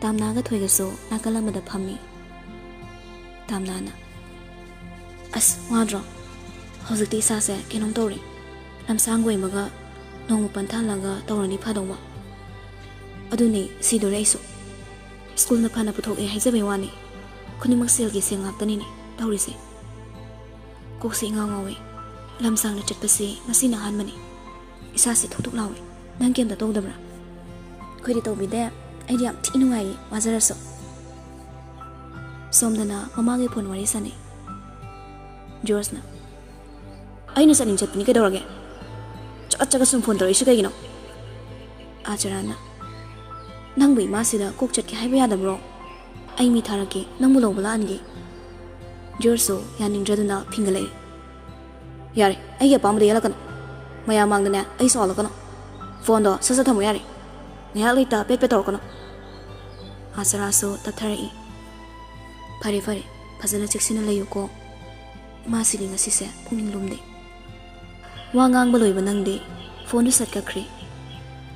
ꯇꯥꯝꯅꯥꯒ ꯊꯣꯏꯒꯁꯨ ꯅꯥꯀꯜ ꯑꯃꯗ ꯐꯝꯃꯤ꯫ ꯇꯥꯝꯅꯥꯅ, "ꯑꯁ, ꯋꯥꯗ꯭ꯔꯣ? ꯍꯧꯖꯤꯛꯇꯤ ꯏꯁꯥꯁꯦ ꯀꯩꯅꯣꯝ ꯇꯧꯔꯦ꯫ ꯂꯝꯁꯥꯡ ꯀꯣꯏꯕꯒ ꯅꯣꯡꯃ ꯄꯟꯊꯥꯍꯜꯂꯒ ꯇꯧꯔꯗꯤ ꯐꯗꯧꯕ꯫ ꯑꯗꯨꯅꯦ, ꯁꯤꯗꯣꯔꯦ ꯑꯩꯁꯨ꯫ ꯁ꯭ꯀꯨꯜꯅ ꯐꯅ ꯄꯨꯊꯣꯛꯑꯦ ꯍꯥꯏꯖꯕꯩ ꯋꯥꯅꯤ, ꯈꯨꯗꯤꯡꯃꯛ ꯁꯦꯜꯒꯤ ꯁꯦꯜ ꯉꯥꯛꯇꯅꯤꯅꯦ ꯇꯧꯔꯤꯁꯦ꯫ ꯀꯣꯛꯁꯦ ꯏꯉꯥꯎ ꯉꯥꯎꯋꯦ꯫ ꯂꯝ ꯁꯥꯡꯅ ꯆꯠꯄꯁꯦ ꯉꯁꯤꯅ ꯑꯍꯥꯟꯕꯅꯤ꯫ ꯏꯁꯥꯁꯦ ꯊꯨꯛ ꯊꯨꯛ ꯂꯥꯎꯋꯦ꯫ ꯅꯪ ꯀꯩꯝꯇ ꯇꯧꯗꯕ꯭ꯔꯥ?" "ꯑꯩꯈꯣꯏꯗꯤ ꯇꯧꯕꯤꯗꯦ꯫ ꯑꯩꯗꯤ ꯌꯥꯝ ꯊꯤ ꯅꯨꯡꯉꯥꯏꯌꯦ, ꯋꯥꯖꯔꯁꯨ"꯫ ꯁꯣꯝꯗꯅ ꯃꯃꯥꯒꯤ ꯐꯣꯟ ꯋꯥꯔꯤ ꯁꯥꯟꯅꯩ꯫ ꯖꯣꯔꯖꯅ, "ꯑꯩꯅ ꯆꯠꯅꯤꯡ ꯆꯠꯄꯅꯤ, ꯀꯩꯗꯧꯔꯒꯦ? ꯆꯠ ꯆꯠꯀ ꯁꯨꯝ ꯐꯣꯟ ꯇꯧꯔꯛꯏꯁꯤ ꯀꯩꯒꯤꯅꯣ?" ꯑꯥꯆꯔꯥꯅ, "ꯅꯪꯕꯨ ꯏꯃꯥꯁꯤꯗ ꯀꯣꯛ ꯆꯠꯀꯦ ꯍꯥꯏꯕ ꯌꯥꯗꯕ꯭ꯔꯣ? ꯑꯩ ꯃꯤ ꯊꯥꯔꯛꯀꯦ, ꯅꯪꯕꯨ ꯂꯧꯕ ꯂꯥꯛꯍꯟꯒꯦ"꯫ ꯖꯣꯔꯖꯁꯨ ꯌꯥꯅꯤꯡꯗ꯭ꯔꯗꯨꯅ ꯐꯤꯡꯒꯠꯂꯛꯏ꯫ "ꯌꯥꯔꯦ, ꯑꯩꯒꯤ ꯑꯄꯥꯝꯕꯗ ꯌꯦꯜꯂꯛꯀꯅꯨ꯫ ꯃꯌꯥꯝ ꯃꯥꯡꯗꯅꯦ ꯑꯩ ꯁꯥꯎꯍꯜꯂꯛꯀꯅꯨ꯫ ꯐꯣꯟꯗꯣ ꯁꯠ ꯁꯠ ꯊꯝꯃꯨ ꯌꯥꯔꯦ꯫ ꯉꯥꯏꯍꯥꯛ ꯂꯩꯇ ꯄꯦꯠ ꯄꯦꯠ ꯇꯧꯔꯛꯀꯅꯨ"꯫ ꯑꯥꯆꯔꯥꯁꯨ ꯇꯞꯊꯔꯛꯏ꯫ "ꯐꯔꯦ, ꯐꯔꯦ, ꯐꯖꯅ ꯆꯦꯛꯁꯤꯟꯅ ꯂꯩꯌꯨꯀꯣ꯫ ꯏꯃꯥꯁꯤꯗꯤ ꯉꯁꯤꯁꯦ ꯄꯨꯛꯅꯤꯡ ꯂꯨꯝꯗꯦ"꯫ ꯋꯥ ꯉꯥꯡꯕ ꯂꯣꯏꯕ ꯅꯪꯗꯦ, ꯐꯣꯟꯗꯨ ꯁꯠ ꯀꯛꯈ꯭ꯔꯦ꯫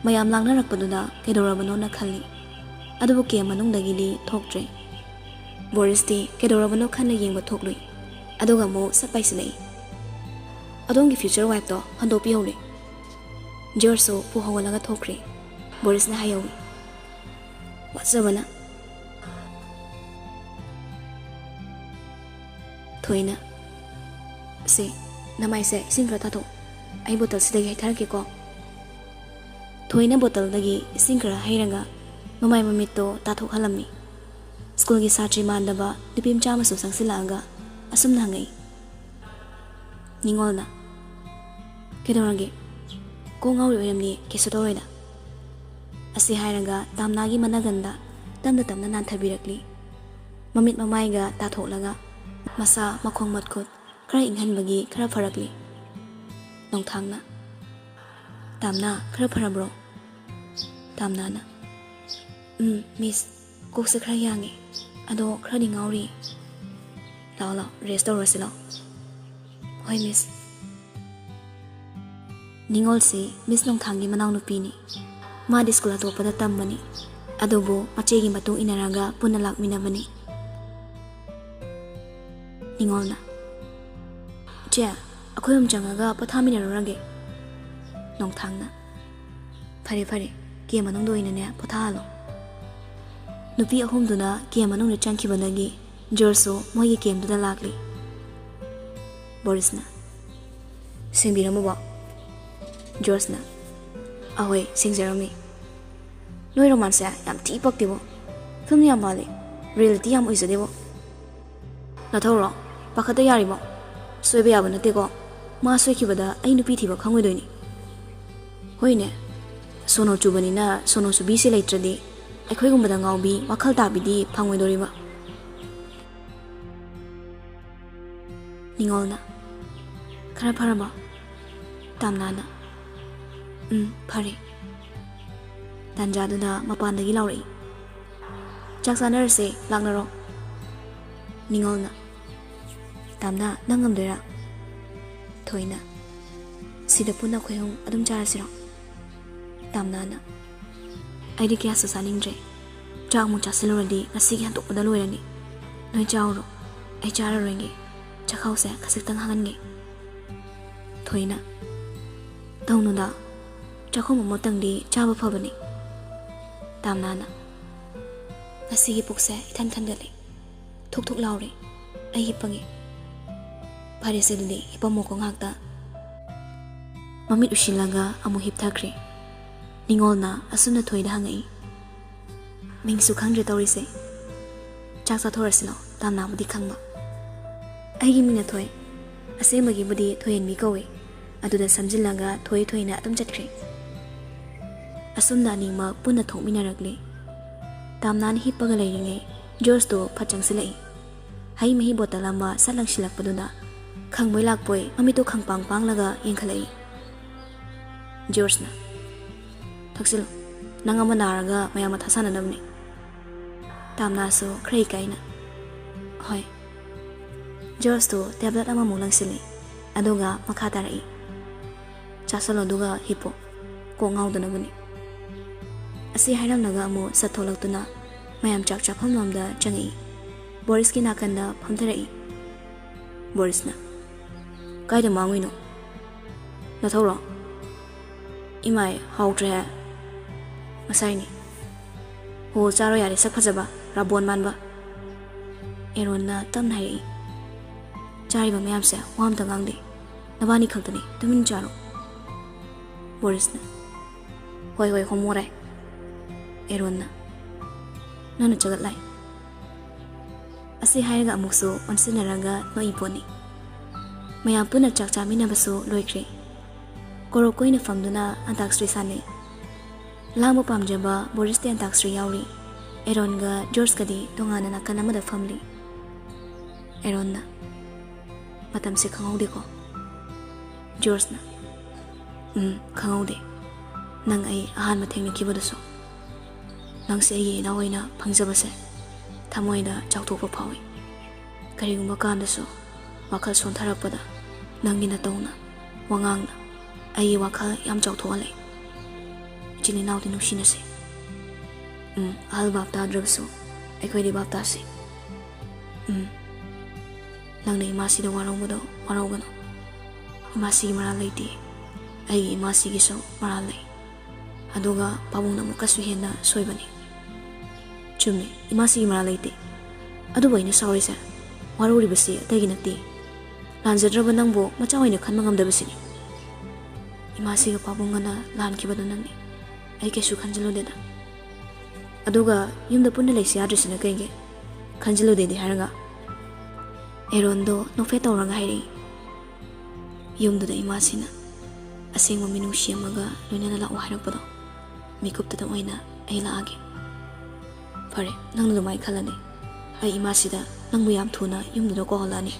ꯃꯌꯥꯝ ꯂꯥꯡꯅꯔꯛꯄꯗꯨꯗ ꯀꯩꯗꯧꯔꯕꯅꯣꯅ ꯈꯜꯂꯤ, ꯑꯗꯨꯕꯨ ꯀꯦꯝ ꯃꯅꯨꯡꯗꯒꯤꯗꯤ ꯊꯣꯛꯇ꯭ꯔꯦ꯫ ꯕꯣꯔꯤꯁꯇꯤ ꯀꯩꯗꯧꯔꯕꯅꯣ ꯈꯟꯅ ꯌꯦꯡꯕ ꯊꯣꯛꯂꯨꯏ, ꯑꯗꯨꯒ ꯑꯃꯨꯛ ꯁꯠ ꯄꯥꯏꯁꯤꯜꯂꯛꯏ꯫ "ꯑꯗꯣꯝꯒꯤ ꯐ꯭ꯌꯨꯆꯔ ꯋꯥꯏꯐꯇꯣ ꯍꯟꯗꯣꯛꯄꯤꯍꯧꯔꯦ"꯫ ꯖꯣꯔꯖꯁꯨ ꯄꯨ ꯍꯧꯒꯠꯂꯒ ꯊꯣꯛꯈ꯭ꯔꯦ꯫ ꯕꯣꯔꯤꯁꯅ ꯍꯥꯏꯍꯧꯏ, "ꯋꯥꯖꯕꯅ"꯫ ꯊꯣꯏꯅ, "ꯁꯦ, ꯅꯃꯥꯏꯁꯦ ꯏꯁꯤꯡ ꯈꯔ ꯊꯥꯊꯣꯛ, ꯑꯩ ꯕꯣꯇꯜꯁꯤꯗꯒꯤ ꯍꯩꯊꯔꯛꯀꯦꯀꯣ"꯫ ꯊꯣꯏꯅ ꯕꯣꯇꯜꯗꯒꯤ ꯏꯁꯤꯡ ꯈꯔ ꯍꯩꯔꯒ ꯃꯃꯥꯏ ꯃꯃꯤꯠꯇꯣ ꯇꯥꯊꯣꯛꯍꯜꯂꯝꯃꯤ꯫ ꯁ꯭ꯀꯨꯜꯒꯤ ꯁꯥꯇ꯭ꯔꯤ ꯃꯥꯟꯗꯕ ꯅꯨꯄꯤ ꯃꯆꯥ ꯑꯃꯁꯨ ꯆꯪꯁꯤꯜꯂꯛꯑꯒ ꯑꯁꯨꯝꯅ ꯍꯪꯉꯛꯏ, ꯅꯤꯉꯣꯜꯅ, "ꯀꯩꯗꯧꯔꯒꯦ? ꯀꯣꯛ ꯉꯥꯎꯔꯤ ꯑꯣꯏꯔꯝꯅꯤ, ꯀꯩꯁꯨ ꯇꯧꯔꯣꯏꯗ"꯫ ꯑꯁꯤ ꯍꯥꯏꯔꯒ ꯇꯥꯝꯅꯥꯒꯤ ꯃꯅꯥꯒꯟꯗ ꯇꯞꯅ ꯇꯞꯅ ꯅꯥꯟꯊꯕꯤꯔꯛꯂꯤ꯫ ꯃꯃꯤꯠ ꯃꯃꯥꯏꯒ ꯇꯥꯊꯣꯛꯂꯒ ꯃꯁꯥ ꯃꯈꯣꯡ ꯃꯈꯨꯠ ꯈꯔ ꯏꯪꯍꯟꯕꯒꯤ ꯈꯔ ꯐꯔꯛꯂꯤ꯫ ꯅꯣꯡꯊꯥꯡꯅ, "ꯇꯥꯝꯅꯥ, ꯈꯔ ꯐꯔꯕ꯭ꯔꯣ?" ꯇꯥꯝꯅꯥꯅ, "ꯎꯝ, ꯃꯤꯁ, ꯀꯣꯛꯁꯦ ꯈꯔ ꯌꯥꯡꯉꯦ, ꯑꯗꯣ ꯈꯔꯗꯤ ꯉꯥꯎꯔꯤ꯫ ꯂꯥꯛꯑꯣ, ꯂꯥꯛꯑꯣ, ꯔꯦꯁ ꯇꯧꯔꯁꯤ ꯂꯥꯛꯑꯣ"꯫ "ꯍꯣꯏ, ꯃꯤꯁ"꯫ ꯅꯤꯉꯣꯜꯁꯤ ꯃꯤꯁ ꯅꯣꯡꯊꯥꯡꯒꯤ ꯃꯅꯥꯎꯅꯨꯄꯤꯅꯤ꯫ ꯃꯥꯗꯤ ꯁ꯭ꯀꯨꯜ ꯑꯇꯣꯞꯄꯗ ꯇꯝꯕꯅꯤ, ꯑꯗꯨꯕꯨ ꯃꯆꯦꯒꯤ ꯃꯇꯨꯡ ꯏꯟꯅꯔꯒ ꯄꯨꯟꯅ ꯂꯥꯛꯃꯤꯟꯅꯕꯅꯤ꯫ ꯅꯤꯉꯣꯜꯅ, "ꯏꯆꯦ, ꯑꯩꯈꯣꯏ ꯑꯍꯨꯝ ꯆꯪꯉꯒ ꯄꯣꯊꯥꯃꯤꯟꯅꯔꯨꯔꯒꯦ"꯫ ꯅꯣꯡꯊꯥꯡꯅ, "ꯐꯔꯦ, ꯐꯔꯦ, ꯀꯦꯝ ꯃꯅꯨꯡꯗ ꯑꯣꯏꯅꯅꯦ ꯄꯣꯊꯥꯍꯜꯂꯣ"꯫ ꯅꯨꯄꯤ ꯑꯍꯨꯝꯗꯨꯅ ꯀꯦꯝ ꯃꯅꯨꯡꯗ ꯆꯪꯈꯤꯕꯗꯒꯤ ꯖꯣꯔꯖꯁꯨ ꯃꯣꯏꯒꯤ ꯀꯦꯝꯗꯨꯗ ꯂꯥꯛꯂꯤ꯫ ꯕꯣꯔꯤꯁꯅ, "ꯁꯦꯡꯕꯤꯔꯝꯃꯕꯣ?" ꯖꯣꯔꯖꯅ, "ꯑꯍꯣꯏ, ꯁꯦꯡꯖꯔꯝꯃꯤ꯫ ꯅꯣꯏ ꯔꯣꯃꯥꯟꯁꯁꯦ ꯌꯥꯝ ꯊꯤ ꯄꯛꯇꯦꯕꯣ꯫ ꯐꯤꯂꯝ ꯌꯥꯝ ꯃꯥꯜꯂꯤ꯫ ꯔꯤꯌꯦꯂꯤꯇꯤ ꯌꯥꯝ ꯑꯣꯏꯖꯗꯦꯕꯣ꯫ ꯅꯊꯧꯔꯣ? ꯄꯥꯈꯠꯇ ꯌꯥꯔꯤꯕꯣ? ꯁꯣꯏꯕ ꯌꯥꯕ ꯅꯠꯇꯦꯀꯣ꯫ ꯃꯥ ꯁꯣꯏꯈꯤꯕꯗ ꯑꯩ ꯅꯨꯄꯤ ꯊꯤꯕ ꯈꯪꯉꯣꯏꯗꯣꯏꯅꯤ꯫ ꯍꯣꯏꯅꯦ, ꯁꯣꯅꯣ ꯆꯨꯕꯅꯤꯅ ꯁꯣꯅꯣ ꯆꯨꯕꯤꯁꯦ ꯂꯩꯇ꯭ꯔꯗꯤ ꯑꯩꯈꯣꯏꯒꯨꯝꯕꯗ ꯉꯥꯎꯕꯤ, ꯋꯥꯈꯜ ꯇꯥꯕꯤꯗꯤ ꯐꯪꯉꯣꯏꯗꯣꯔꯤꯕ"꯫ ꯅꯤꯉꯣꯜꯅ, "ꯈꯔ ꯐꯔꯕꯣ?" ꯇꯥꯝꯅꯥꯅ, "ꯎꯝ, ꯐꯔꯦ"꯫ ꯇꯥꯟꯖꯥꯗꯨꯗ ꯃꯄꯥꯟꯗꯒꯤ ꯂꯥꯎꯔꯛꯏ, "ꯆꯥꯛ ꯆꯥꯅꯔꯁꯦ, ꯂꯥꯛꯅꯔꯣ"꯫ ꯅꯤꯉꯣꯜꯅ, "ꯇꯥꯝꯅꯥ, ꯅꯪ ꯉꯝꯗꯣꯏꯔꯥ?" ꯊꯣꯏꯅ, "ꯁꯤꯗ ꯄꯨꯟꯅ ꯑꯩꯈꯣꯏ ꯑꯍꯨꯝ ꯑꯗꯨꯝ ꯆꯥꯔꯁꯤꯔꯣ?" ꯇꯥꯝꯅꯥꯅ, "ꯑꯩꯗꯤ ꯀꯌꯥꯁꯨ ꯆꯥꯅꯤꯡꯗ꯭ꯔꯦ꯫ ꯆꯥꯛ ꯑꯃꯨꯛ ꯆꯥꯁꯤꯜꯂꯨꯔꯗꯤ ꯉꯁꯤꯒꯤ ꯍꯟꯗꯣꯛꯄꯗ ꯂꯣꯏꯔꯅꯤ꯫ ꯅꯣꯏ ꯆꯥꯎꯔꯣ, ꯑꯩ ꯆꯥꯔꯔꯣꯏꯒꯦ꯫ ꯆꯥꯛꯈꯥꯎꯁꯦ ꯈꯖꯤꯛꯇꯪ ꯍꯥꯡꯍꯟꯒꯦ"꯫ ꯊꯣꯏꯅ, "ꯇꯧꯅꯨꯗ, ꯆꯥꯛꯈꯨꯝ ꯑꯃꯇꯪꯗꯤ ꯆꯥꯕ ꯐꯕꯅꯤ"꯫ ꯇꯥꯝꯅꯥꯅ, "ꯉꯁꯤꯒꯤ ꯄꯨꯛꯁꯦ ꯏꯊꯟ ꯊꯟꯒꯠꯂꯦ꯫ ꯊꯨꯛ ꯊꯨꯛ ꯂꯥꯎꯔꯦ꯫ ꯑꯩ ꯍꯤꯞꯄꯒꯦ"꯫ "ꯐꯔꯦꯁꯦ, ꯑꯗꯨꯗꯤ ꯍꯤꯞꯄꯝꯃꯣꯀꯣ ꯉꯥꯏꯍꯥꯛꯇ"꯫ ꯃꯃꯤꯠ ꯎꯏꯁꯤꯜꯂꯒ ꯑꯃꯨꯛ ꯍꯤꯞꯊꯈ꯭ꯔꯦ꯫ ꯅꯤꯉꯣꯜꯅ ꯑꯁꯨꯝꯅ ꯊꯣꯏꯗ ꯍꯪꯉꯛꯏ꯫ "ꯃꯤꯡꯁꯨ ꯈꯪꯗ꯭ꯔꯦ ꯇꯧꯔꯤꯁꯦ꯫ ꯆꯥꯛ ꯆꯥꯊꯣꯔꯁꯤꯂꯣ, ꯇꯥꯝꯅꯥꯕꯨꯗꯤ ꯈꯪꯕ꯫ ꯑꯩꯒꯤ ꯃꯤꯡꯅ ꯊꯣꯏ꯫ ꯑꯁꯦꯡꯕꯒꯤꯕꯨꯗꯤ ꯊꯣꯏꯍꯟꯕꯤ ꯀꯧꯏ꯫ ꯑꯗꯨꯗ ꯁꯝꯖꯤꯜꯂꯒ ꯊꯣꯏ ꯊꯣꯏꯅ ꯑꯗꯨꯝ ꯆꯠꯈ꯭ꯔꯦ꯫ ꯑꯁꯨꯝꯅ ꯑꯅꯤꯃꯛ ꯄꯨꯟꯅ ꯊꯣꯛꯃꯤꯟꯅꯔꯛꯂꯦ꯫ ꯇꯥꯝꯅꯥꯅ ꯍꯤꯞꯄꯒ ꯂꯩꯔꯤꯉꯩ ꯖꯣꯔꯖꯇꯣ ꯐꯠ ꯆꯪꯁꯤꯜꯂꯛꯏ꯫ ꯍꯩ ꯃꯍꯤ ꯕꯣꯇꯜ ꯑꯃ ꯁꯠ ꯂꯪꯁꯤꯜꯂꯛꯄꯗꯨꯗ ꯈꯪꯕꯣꯏ ꯂꯥꯛꯄꯣꯏ ꯃꯃꯤꯠꯇꯣ ꯈꯪꯄꯥꯡ ꯄꯥꯡꯂꯒ ꯌꯦꯡꯈꯠꯂꯛꯏ꯫ ꯖꯣꯔꯖꯅ, "ꯊꯛꯆꯤꯜꯂꯨ꯫ ꯅꯪ ꯑꯃ ꯅꯥꯔꯒ ꯃꯌꯥꯝ ꯃꯊꯥ ꯁꯥꯅꯅꯕꯅꯤ꯫" ꯇꯥꯝꯅꯥꯁꯨ ꯈꯔ ꯏꯀꯥꯏꯅ, "ꯍꯣꯏ꯫" ꯖꯣꯔꯖꯇꯣ ꯇꯦꯕ꯭ꯂꯦꯠ ꯑꯃꯃꯨꯛ ꯂꯪꯁꯤꯜꯂꯤ꯫ ꯑꯗꯨꯒ ꯃꯈꯥ ꯇꯥꯔꯛꯏ, "ꯆꯥꯁꯜꯂꯣ ꯑꯗꯨꯒ ꯍꯤꯞꯄꯣ꯫ ꯀꯣꯛ ꯉꯥꯎꯗꯅꯕꯅꯤ꯫" ꯑꯁꯤ ꯍꯥꯏꯔꯝꯂꯒ ꯑꯃꯨꯛ ꯁꯠ ꯊꯣꯛꯂꯛꯇꯨꯅ ꯃꯌꯥꯝ ꯆꯥꯛ ꯆꯥꯐꯝ ꯂꯣꯝꯗ ꯆꯪꯉꯛꯏ꯫ ꯕꯣꯔꯤꯁꯀꯤ ꯅꯥꯀꯟꯗ ꯐꯝꯊꯔꯛꯏ꯫ ꯕꯣꯔꯤꯁꯅ, "ꯀꯥꯏꯗ ꯃꯥꯡꯉꯨꯏꯅꯣ? ꯅꯊꯧꯔꯣ? ꯏꯃꯥꯏ, ꯍꯥꯎꯇ꯭ꯔꯦ ꯍꯥꯏ꯫ ꯉꯁꯥꯏꯅꯤ꯫ ꯍꯣ, ꯆꯥꯔꯣ ꯌꯥꯔꯦ, ꯁꯛ ꯐꯖꯕ, ꯔꯥꯕꯣꯟ ꯃꯥꯟꯕ꯫" ꯑꯦꯔꯣꯟꯅ ꯇꯞꯅ ꯍꯥꯏꯔꯛꯏ꯫ "ꯆꯥꯔꯤꯕ ꯃꯌꯥꯝꯁꯦ ꯋꯥ ꯑꯝꯇ ꯉꯥꯡꯗꯦ꯫ ꯅꯕꯥꯅꯤ ꯈꯛꯇꯅꯤ, ꯇꯨꯃꯤꯟ ꯆꯥꯔꯣ꯫" ꯕꯣꯔꯤꯁꯅ, "ꯍꯣꯏ, ꯍꯣꯏ, ꯍꯣꯃꯣꯔꯦ꯫" ꯑꯦꯔꯣꯟꯅ, "ꯅꯪꯅ ꯆꯒꯠ ꯂꯥꯏ꯫" ꯑꯁꯤ ꯍꯥꯏꯔꯒ ꯑꯃꯨꯛꯁꯨ ꯑꯣꯟꯁꯤꯟꯅꯔꯒ ꯅꯣꯛꯏ ꯄꯣꯠꯅꯤ꯫ ꯃꯌꯥꯝ ꯄꯨꯟꯅ ꯆꯥꯛ ꯆꯥꯃꯤꯟꯅꯕꯁꯨ ꯂꯣꯏꯈ꯭ꯔꯦ꯫ ꯀꯣꯔꯣꯛ ꯀꯣꯏꯅ ꯐꯝꯗꯨꯅ ꯑꯟꯇꯥꯛꯁꯔꯤ ꯁꯥꯟꯅꯩ꯫ ꯂꯥꯡꯕ ꯄꯥꯝꯖꯕ ꯕꯣꯔꯤꯁꯇꯤ ꯑꯟꯇꯥꯛꯁꯔꯤ ꯌꯥꯎꯔꯤ꯫ ꯑꯦꯔꯣꯟꯒ ꯖꯣꯔꯖꯀꯗꯤ ꯇꯣꯉꯥꯟꯅ ꯅꯥꯀꯟ ꯑꯃꯗ ꯐꯝꯂꯤ꯫ ꯑꯦꯔꯣꯟꯅ, "ꯃꯇꯝꯁꯦ ꯈꯪꯍꯧꯗꯦꯀꯣ꯫" ꯖꯣꯔꯖꯅ, "ꯎꯝ, ꯈꯪꯍꯧꯗꯦ꯫ ꯅꯪ ꯑꯩ ꯑꯍꯥꯟꯕ ꯊꯦꯡꯅꯈꯤꯕꯗꯨꯁꯨ꯫ ꯅꯪꯁꯦ ꯑꯩꯒꯤ ꯏꯅꯥꯎ ꯑꯣꯏꯅ ꯐꯪꯖꯕꯁꯦ ꯊꯃꯣꯏꯗ ꯆꯥꯎꯊꯣꯛꯄ ꯐꯥꯎꯏ꯫ ꯀꯔꯤꯒꯨꯝꯕ ꯀꯥꯟꯗꯁꯨ ꯋꯥꯈꯜ ꯁꯣꯟꯊꯔꯛꯄꯗ ꯅꯪꯒꯤ ꯅꯇꯧꯅ, ꯋꯥꯉꯥꯡꯅ ꯑꯩꯒꯤ ꯋꯥꯈꯜ ꯌꯥꯝ ꯆꯥꯎꯊꯣꯛꯍꯜꯂꯦ꯫ ꯏꯆꯤꯜ ꯏꯅꯥꯎꯗꯤ ꯅꯨꯡꯁꯤꯅꯁꯦ꯫ ꯎꯝ, ꯑꯍꯜ ꯚꯥꯞ ꯇꯥꯗ꯭ꯔꯕꯁꯨ ꯑꯩꯈꯣꯏꯗꯤ ꯚꯥꯞ ꯇꯥꯁꯤ꯫ ꯎꯝ, ꯅꯪꯅ ꯏꯃꯥꯁꯤꯗ ꯋꯥꯔꯧꯕꯗꯣ ꯋꯥꯔꯧꯒꯅꯨ꯫ ꯏꯃꯥꯁꯤꯒꯤ ꯃꯔꯥꯜ ꯂꯩꯇꯦ꯫ ꯑꯩꯒꯤ ꯏꯃꯥꯁꯤꯒꯤꯁꯨ ꯃꯔꯥꯜ ꯂꯩ꯫ ꯑꯗꯨꯒ ꯄꯥꯕꯨꯡꯅ ꯑꯃꯨꯛꯀꯁꯨ ꯍꯦꯟꯅ ꯁꯣꯏꯕꯅꯤ꯫" "ꯆꯨꯝꯃꯤ, ꯏꯃꯥꯁꯤꯒꯤ ꯃꯔꯥꯜ ꯂꯩꯇꯦ꯫ ꯑꯗꯨꯕꯨ ꯑꯩꯅ ꯁꯥꯎꯔꯤꯁꯦ, ꯋꯥꯔꯧꯔꯤꯕꯁꯤ ꯑꯇꯩꯒꯤ ꯅꯠꯇꯦ꯫ ꯂꯥꯟꯖꯗ꯭ꯔꯕ ꯅꯪꯕꯨ ꯃꯆꯥ ꯑꯣꯏꯅ ꯈꯟꯕ ꯉꯝꯗꯕꯁꯤꯅꯤ꯫ ꯏꯃꯥꯁꯤꯒ ꯄꯥꯕꯨꯡꯒꯅ ꯂꯥꯟꯈꯤꯕꯗꯨ ꯅꯪꯅꯤ꯫" ꯑꯩ ꯀꯩꯁꯨ ꯈꯟꯖꯤꯜꯂꯨꯗꯦꯗ꯫ ꯑꯗꯨꯒ ꯌꯨꯝꯗ ꯄꯨꯟꯅ ꯂꯩꯁꯤ ꯌꯥꯗ꯭ꯔꯤꯁꯤꯅ ꯀꯩꯒꯤ? ꯈꯟꯖꯤꯜꯂꯨꯗꯦꯗꯤ ꯍꯥꯏꯔꯒ꯫ ꯑꯦꯔꯣꯟꯗꯣ ꯅꯣꯛꯐꯦꯠ ꯇꯧꯔꯒ ꯍꯥꯏꯔꯛꯏ, "ꯌꯨꯝꯗꯨꯗ ꯏꯃꯥꯁꯤꯅ ꯑꯁꯦꯡꯕ ꯃꯤꯅꯨꯡꯁꯤ ꯑꯃꯒ ꯂꯣꯏꯅꯅ ꯂꯥꯛꯑꯣ ꯍꯥꯏꯔꯛꯄꯗꯣ, ꯃꯤꯀꯨꯞꯇꯨꯗ ꯑꯣꯏꯅ ꯑꯩ ꯂꯥꯛꯑꯒꯦ꯫ ꯐꯔꯦ, ꯅꯪꯅ ꯑꯗꯨꯃꯥꯏꯅ ꯈꯜꯂꯗꯤ ꯑꯩ ꯏꯃꯥꯁꯤꯗ ꯅꯪꯕꯨ ꯌꯥꯝ ꯊꯨꯅ ꯌꯨꯝꯗꯨꯗ ꯀꯧꯍꯜꯂꯛꯑꯅꯤ꯫"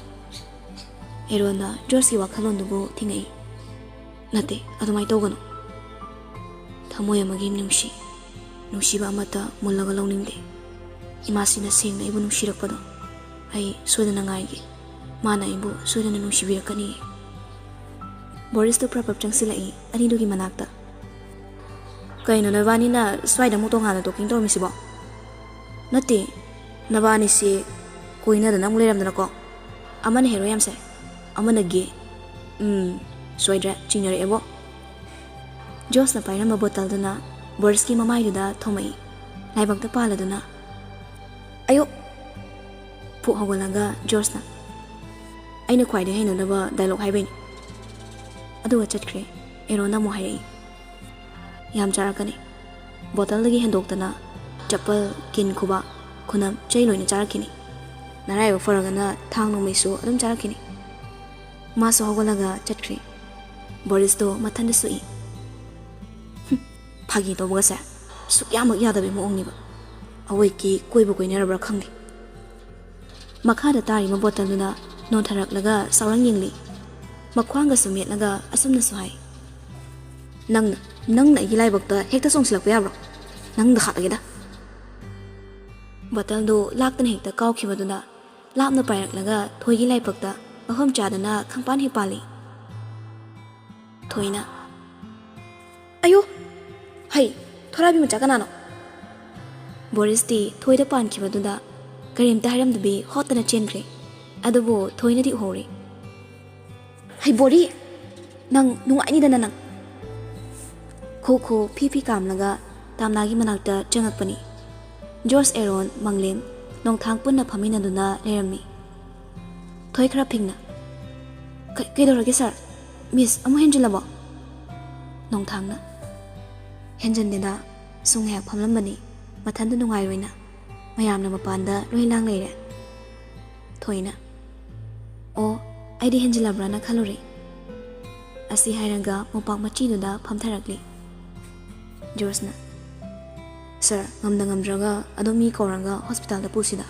ꯑꯦꯔꯣꯟꯅ ꯖꯣꯔꯖꯀꯤ ꯋꯥꯈꯜꯂꯣꯟꯗꯨꯕꯨ ꯊꯤꯡꯉꯛꯏ꯫ "ꯅꯠꯇꯦ, ꯑꯗꯨꯃꯥꯏꯅ ꯇꯧꯒꯅꯨ꯫ ꯊꯃꯣꯏ ꯑꯃꯒꯤ ꯅꯨꯡꯁꯤ, ꯅꯨꯡꯁꯤꯕ ꯑꯃꯠꯇ ꯃꯨꯜꯂꯒ ꯂꯧꯅꯤꯡꯗꯦ꯫ ꯏꯃꯥꯁꯤꯅ ꯁꯦꯡꯅ ꯑꯩꯕꯨ ꯅꯨꯡꯁꯤꯔꯛꯄꯗꯣ ꯑꯩ ꯁꯣꯏꯗꯅ ꯉꯥꯏꯒꯦ꯫ ꯃꯥꯅ ꯑꯩꯕꯨ ꯁꯣꯏꯗꯅ ꯅꯨꯡꯁꯤꯕꯤꯔꯛꯀꯅꯤꯌꯦ꯫" ꯕꯣꯔꯤꯁꯇꯣ ꯄ꯭ꯔꯞ ꯄ꯭ꯔꯞ ꯆꯪꯁꯤꯜꯂꯛꯏ ꯑꯅꯤꯗꯨꯒꯤ ꯃꯅꯥꯛꯇ꯫ "ꯀꯩꯅꯣ ꯅꯕꯥꯅꯤꯅ ꯁ꯭ꯋꯥꯏꯗ ꯑꯃꯨꯛ ꯇꯣꯉꯥꯟꯅ ꯇꯣꯛꯀꯤꯡ ꯇꯧꯔꯝꯃꯤꯁꯤꯕꯣ?" "ꯅꯠꯇꯦ, ꯅꯕꯥꯅꯤꯁꯦ ꯀꯣꯏꯅꯗꯅ ꯑꯃꯨꯛ ꯂꯩꯔꯝꯗꯅꯀꯣ꯫ ꯑꯃꯅ ꯍꯦꯔꯣ ꯌꯥꯝ ꯁꯥꯏ, ꯑꯃꯅ ꯒꯦ꯫ ꯎꯝ, ꯁꯣꯏꯗ꯭ꯔꯦ, ꯆꯤꯡꯅꯔꯛꯑꯦꯕꯣ꯫" ꯖꯣꯁꯅ ꯄꯥꯏꯔꯝꯕ ꯕꯣꯇꯜꯗꯨꯅ ꯕꯣꯔꯤꯁꯀꯤ ꯃꯃꯥꯏꯗꯨꯗ ꯊꯣꯝꯃꯛꯏ꯫ ꯂꯥꯏꯕꯛꯇ ꯄꯥꯜꯂꯗꯨꯅ, "ꯑꯌꯣ!" ꯐꯨꯛ ꯍꯧꯒꯠꯂꯒ ꯖꯣꯁꯅ, "ꯑꯩꯅ ꯈ꯭ꯋꯥꯏꯗꯒꯤ ꯍꯩꯅꯗꯕ ꯗꯥꯏꯂꯣꯛ ꯍꯥꯏꯕꯩꯅꯤ꯫" ꯑꯗꯨꯒ ꯆꯠꯈ꯭ꯔꯦ꯫ ꯑꯦꯔꯣꯟꯅ ꯑꯃꯨꯛ ꯍꯥꯏꯔꯛꯏ, "ꯌꯥꯝ ꯆꯥꯔꯛꯀꯅꯤ꯫ ꯕꯣꯇꯜꯗꯒꯤ ꯍꯦꯟꯗꯣꯛꯇꯅ ꯆꯄꯜ, ꯀꯤꯟ, ꯈꯨꯕꯥꯛ, ꯈꯨꯅꯝ, ꯆꯩ ꯂꯣꯏꯅ ꯆꯥꯔꯛꯈꯤꯅꯤ꯫ ꯅꯔꯥꯏꯕꯛ ꯐꯔꯒꯅ ꯊꯥꯡ ꯅꯣꯡꯃꯩꯁꯨ ꯑꯗꯨꯝ ꯆꯥꯔꯛꯈꯤꯅꯤ꯫" ꯃꯥꯁꯨ ꯍꯧꯒꯠꯂꯒ ꯆꯠꯈ꯭ꯔꯦ꯫ ꯕꯣꯔꯤꯁꯇꯣ ꯃꯊꯟꯗ ꯁꯨꯛꯏ꯫ "ꯍꯨꯝ, ꯐꯥꯒꯤ ꯇꯧꯕꯒꯁꯦ ꯁꯨꯛꯌꯥꯃꯛ ꯌꯥꯗꯕꯩ ꯃꯑꯣꯡꯅꯤꯕ꯫ ꯑꯋꯣꯏꯀꯤ ꯀꯣꯏꯕꯨ ꯀꯣꯏꯅꯔꯕ꯭ꯔꯥ ꯈꯪꯗꯦ꯫" ꯃꯈꯥꯗ ꯇꯥꯔꯤꯕ ꯕꯣꯇꯜꯗꯨꯅ ꯅꯣꯟꯊꯔꯛꯂꯒ ꯁꯥꯎꯔꯪ ꯌꯦꯡꯂꯤ꯫ ꯃꯈ꯭ꯋꯥꯡꯒꯁꯨ ꯃꯦꯠꯂꯒ ꯑꯁꯨꯝꯅꯁꯨ ꯍꯥꯏ, "ꯅꯪꯅ, ꯅꯪꯅ ꯑꯩꯒꯤ ꯂꯥꯏꯕꯛꯇ ꯍꯦꯛꯇ ꯆꯣꯡꯁꯤꯜꯂꯛꯄ ꯌꯥꯕ꯭ꯔꯣ? ꯅꯪꯗ ꯍꯥꯠꯂꯒꯦꯗ!" ꯕꯣꯇꯜꯗꯨ ꯂꯥꯛꯇꯅ ꯍꯦꯛꯇ ꯀꯥꯎꯈꯤꯕꯗꯨꯅ ꯂꯥꯞꯅ ꯄꯥꯏꯔꯛꯂꯒ ꯊꯣꯏꯒꯤ ꯂꯥꯏꯕꯛꯇ ꯃꯐꯝ ꯆꯥꯗꯅ ꯈꯪꯄꯥꯟ ꯍꯦꯛ ꯄꯥꯜꯂꯤ꯫ ꯊꯣꯏꯅ, "ꯑꯌꯣ! ꯍꯩ, ꯊꯣꯔꯥꯕꯤ ꯃꯆꯥ ꯀꯅꯥꯅꯣ?" ꯕꯣꯔꯤꯁꯇꯤ ꯊꯣꯏꯗ ꯄꯥꯟꯈꯤꯕꯗꯨꯗ ꯀꯔꯤꯝꯇ ꯍꯥꯏꯔꯝꯗꯕꯤ ꯍꯣꯠꯇꯅ ꯆꯦꯟꯈ꯭ꯔꯦ꯫ ꯑꯗꯨꯕꯨ ꯊꯣꯏꯅꯗꯤ ꯎꯍꯧꯔꯦ꯫ "ꯍꯩ ꯕꯣꯔꯤ, ꯅꯪ ꯅꯨꯡꯉꯥꯏꯅꯤꯗꯅ ꯅꯪ!" ꯈꯨ ꯈꯨ ꯐꯤ ꯐꯤ ꯀꯥꯝꯂꯒ ꯇꯥꯝꯅꯥꯒꯤ ꯃꯅꯥꯛꯇ ꯆꯪꯉꯛꯄꯅꯤ꯫ ꯖꯣꯔꯖ, ꯑꯦꯔꯣꯟ, ꯃꯪꯂꯦꯝ, ꯅꯣꯡꯊꯥꯡ ꯄꯨꯟꯅ ꯐꯝꯃꯤꯟꯅꯗꯨꯅ ꯂꯩꯔꯝꯃꯤ꯫ ꯊꯣꯏ ꯈꯔ ꯐꯤꯡꯅ, "ꯀꯩ-, ꯀꯩꯗꯧꯔꯒꯦ ꯁꯥꯔ? ꯃꯤꯁ ꯑꯃꯨꯛ ꯍꯦꯟꯖꯤꯜꯂꯕꯣ?" ꯅꯣꯡꯊꯥꯡꯅ, "ꯍꯦꯟꯖꯟꯗꯦꯗ, ꯁꯨꯝ ꯉꯥꯏꯍꯥꯛ ꯐꯝꯂꯝꯕꯅꯤ, ꯃꯊꯟꯗ ꯅꯨꯡꯉꯥꯏꯔꯣꯏꯅ꯫ ꯃꯌꯥꯝꯅ ꯃꯄꯥꯟꯗ ꯂꯣꯏ ꯂꯥꯡ ꯂꯩꯔꯦ꯫" ꯊꯣꯏꯅ, "ꯑꯣ, ꯑꯩꯗꯤ ꯍꯦꯟꯖꯤꯜꯂꯕ꯭ꯔꯥꯅ ꯈꯜꯂꯨꯔꯦ꯫" ꯑꯁꯤ ꯍꯥꯏꯔꯒ ꯃꯣꯝꯄꯥꯛ ꯃꯆꯤꯗꯨꯗ ꯐꯝꯊꯔꯛꯂꯤ꯫ ꯖꯣꯔꯖꯅ, "ꯁꯥꯔ, ꯉꯝꯗ ꯉꯝꯗ꯭ꯔꯒ ꯑꯗꯨꯝ ꯃꯤ ꯀꯧꯔꯒ ꯍꯣꯁꯄꯤꯇꯥꯜꯗ ꯄꯨꯁꯤꯗ꯫"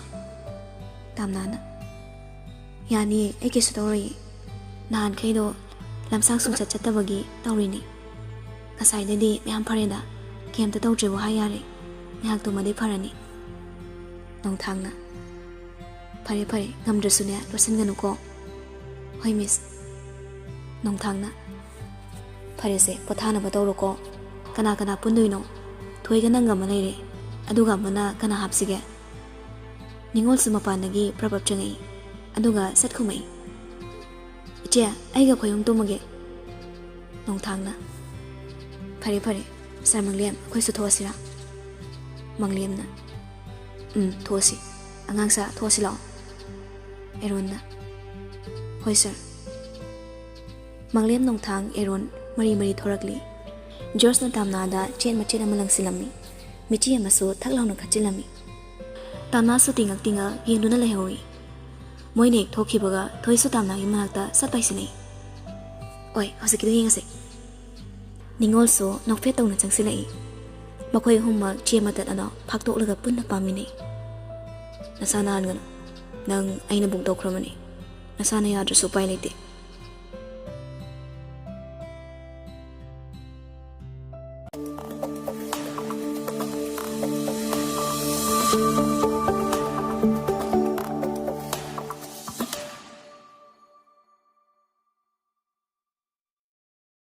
ꯇꯥꯝꯅꯥꯅ, "ꯌꯥꯅꯤꯌꯦ, ꯑꯩ ꯀꯩꯁꯨ ꯇꯧꯔꯣꯏꯌꯦ꯫ ꯅꯍꯥꯟꯈꯩꯗꯣ ꯂꯝꯁꯥꯡ ꯁꯨꯡꯆꯠ ꯆꯠꯇꯕꯒꯤ ꯇꯧꯔꯤꯅꯦ꯫ ꯉꯁꯥꯏꯗꯩꯗꯤ ꯃꯌꯥꯝ ꯐꯔꯦꯗ, ꯀꯩꯝꯇ ꯇꯧꯗ꯭ꯔꯦꯕꯨ ꯍꯥꯏ ꯌꯥꯔꯦ꯫ ꯉꯥꯏꯍꯥꯛ ꯇꯨꯝꯃꯗꯤ ꯐꯔꯅꯤ꯫" ꯅꯣꯡꯊꯥꯡꯅ, "ꯐꯔꯦ ꯐꯔꯦ, ꯉꯝꯗ꯭ꯔꯁꯨꯅꯦ ꯂꯣꯠꯁꯤꯟꯒꯅꯨꯀꯣ꯫" "ꯍꯣꯏ ꯃꯤꯁ꯫" ꯅꯣꯡꯊꯥꯡꯅ, "ꯐꯔꯦꯁꯦ, ꯄꯣꯊꯥꯅꯕ ꯇꯧꯔꯣꯀꯣ꯫ ꯀꯅꯥ ꯀꯅꯥ ꯄꯨꯟꯗꯣꯏꯅꯣ? ꯊꯣꯏꯒ ꯅꯪꯒ ꯑꯃ ꯂꯩꯔꯦ, ꯑꯗꯨꯒ ꯑꯃꯅ ꯀꯅꯥ ꯍꯥꯞꯁꯤꯒꯦ?" ꯅꯤꯉꯣꯜꯁꯨ ꯃꯄꯥꯟꯗꯒꯤ ꯄ꯭ꯔꯞ ꯄ꯭ꯔꯞ ꯆꯪꯉꯛꯏ, ꯑꯗꯨꯒ ꯁꯠ ꯈꯨꯝꯃꯛꯏ꯫ "ꯏꯆꯦ, ꯑꯩꯒ ꯑꯩꯈꯣꯏ ꯑꯍꯨꯝ ꯇꯨꯝꯃꯒꯦ꯫" ꯅꯣꯡꯊꯥꯡꯅ, "ꯐꯔꯦ ꯐꯔꯦ, ꯁꯥꯔ ꯃꯪꯂꯦꯝ, ꯑꯩꯈꯣꯏꯁꯨ ꯊꯣꯛꯑꯁꯤꯔꯥ?" ꯃꯪꯂꯦꯝꯅ, "ꯎꯝ, ꯊꯣꯛꯑꯁꯤ꯫ ꯑꯉꯥꯡꯁꯥ, ꯊꯣꯛꯑꯁꯤ ꯂꯥꯛꯑꯣ꯫" ꯑꯦꯔꯣꯟꯅ, "ꯍꯣꯏ ꯁꯥꯔ꯫" ꯃꯪꯂꯦꯝ, ꯅꯣꯡꯊꯥꯡ, ꯑꯦꯔꯣꯟ ꯃꯔꯤ ꯃꯔꯤ ꯊꯣꯔꯛꯂꯤ꯫ ꯖꯣꯔꯖꯅ ꯇꯥꯝꯅꯥꯗ ꯆꯦꯠ ꯃꯆꯦꯠ ꯑꯃ ꯂꯪꯁꯤꯜꯂꯝꯃꯤ꯫ ꯃꯤꯆꯤ ꯑꯃꯁꯨ ꯊꯛ ꯂꯥꯎꯅ ꯈꯠꯆꯤꯜꯂꯝꯃꯤ꯫ ꯇꯥꯝꯅꯥꯁꯨ ꯇꯤꯡꯉꯛ ꯇꯤꯡꯉꯛ ꯌꯦꯡꯗꯨꯅ ꯂꯩꯍꯧꯔꯤ꯫ ꯃꯣꯏꯅ ꯍꯦꯛ ꯊꯣꯛꯈꯤꯕꯒ ꯊꯣꯏꯁꯨ ꯇꯥꯝꯅꯥꯒꯤ ꯃꯅꯥꯛꯇ ꯁꯠ ꯄꯥꯏꯁꯤꯜꯂꯛꯏ꯫ "ꯑꯣꯏ, ꯍꯧꯖꯤꯛꯀꯤꯗꯣ ꯌꯦꯡꯉꯁꯦ꯫" ꯅꯤꯉꯣꯜꯁꯨ ꯅꯣꯛꯐꯦꯠ ꯇꯧꯅ ꯆꯪꯁꯤꯜꯂꯛꯏ꯫ ꯃꯈꯣꯏ ꯑꯍꯨꯝꯃꯛ ꯆꯦ ꯃꯇꯠ ꯑꯗꯣ ꯐꯥꯛꯇꯣꯛꯂꯒ ꯄꯨꯟꯅ ꯄꯥꯝꯃꯤꯟꯅꯩ꯫ "ꯅꯁꯥ ꯅꯥꯍꯟꯒꯅꯨ꯫ ꯅꯪ ꯑꯩꯅ ꯕꯨꯛ ꯇꯧꯈ꯭ꯔꯕꯅꯤ꯫ ꯅꯁꯥꯅ ꯌꯥꯗ꯭ꯔꯁꯨ ꯎꯄꯥꯏ ꯂꯩꯇꯦ꯫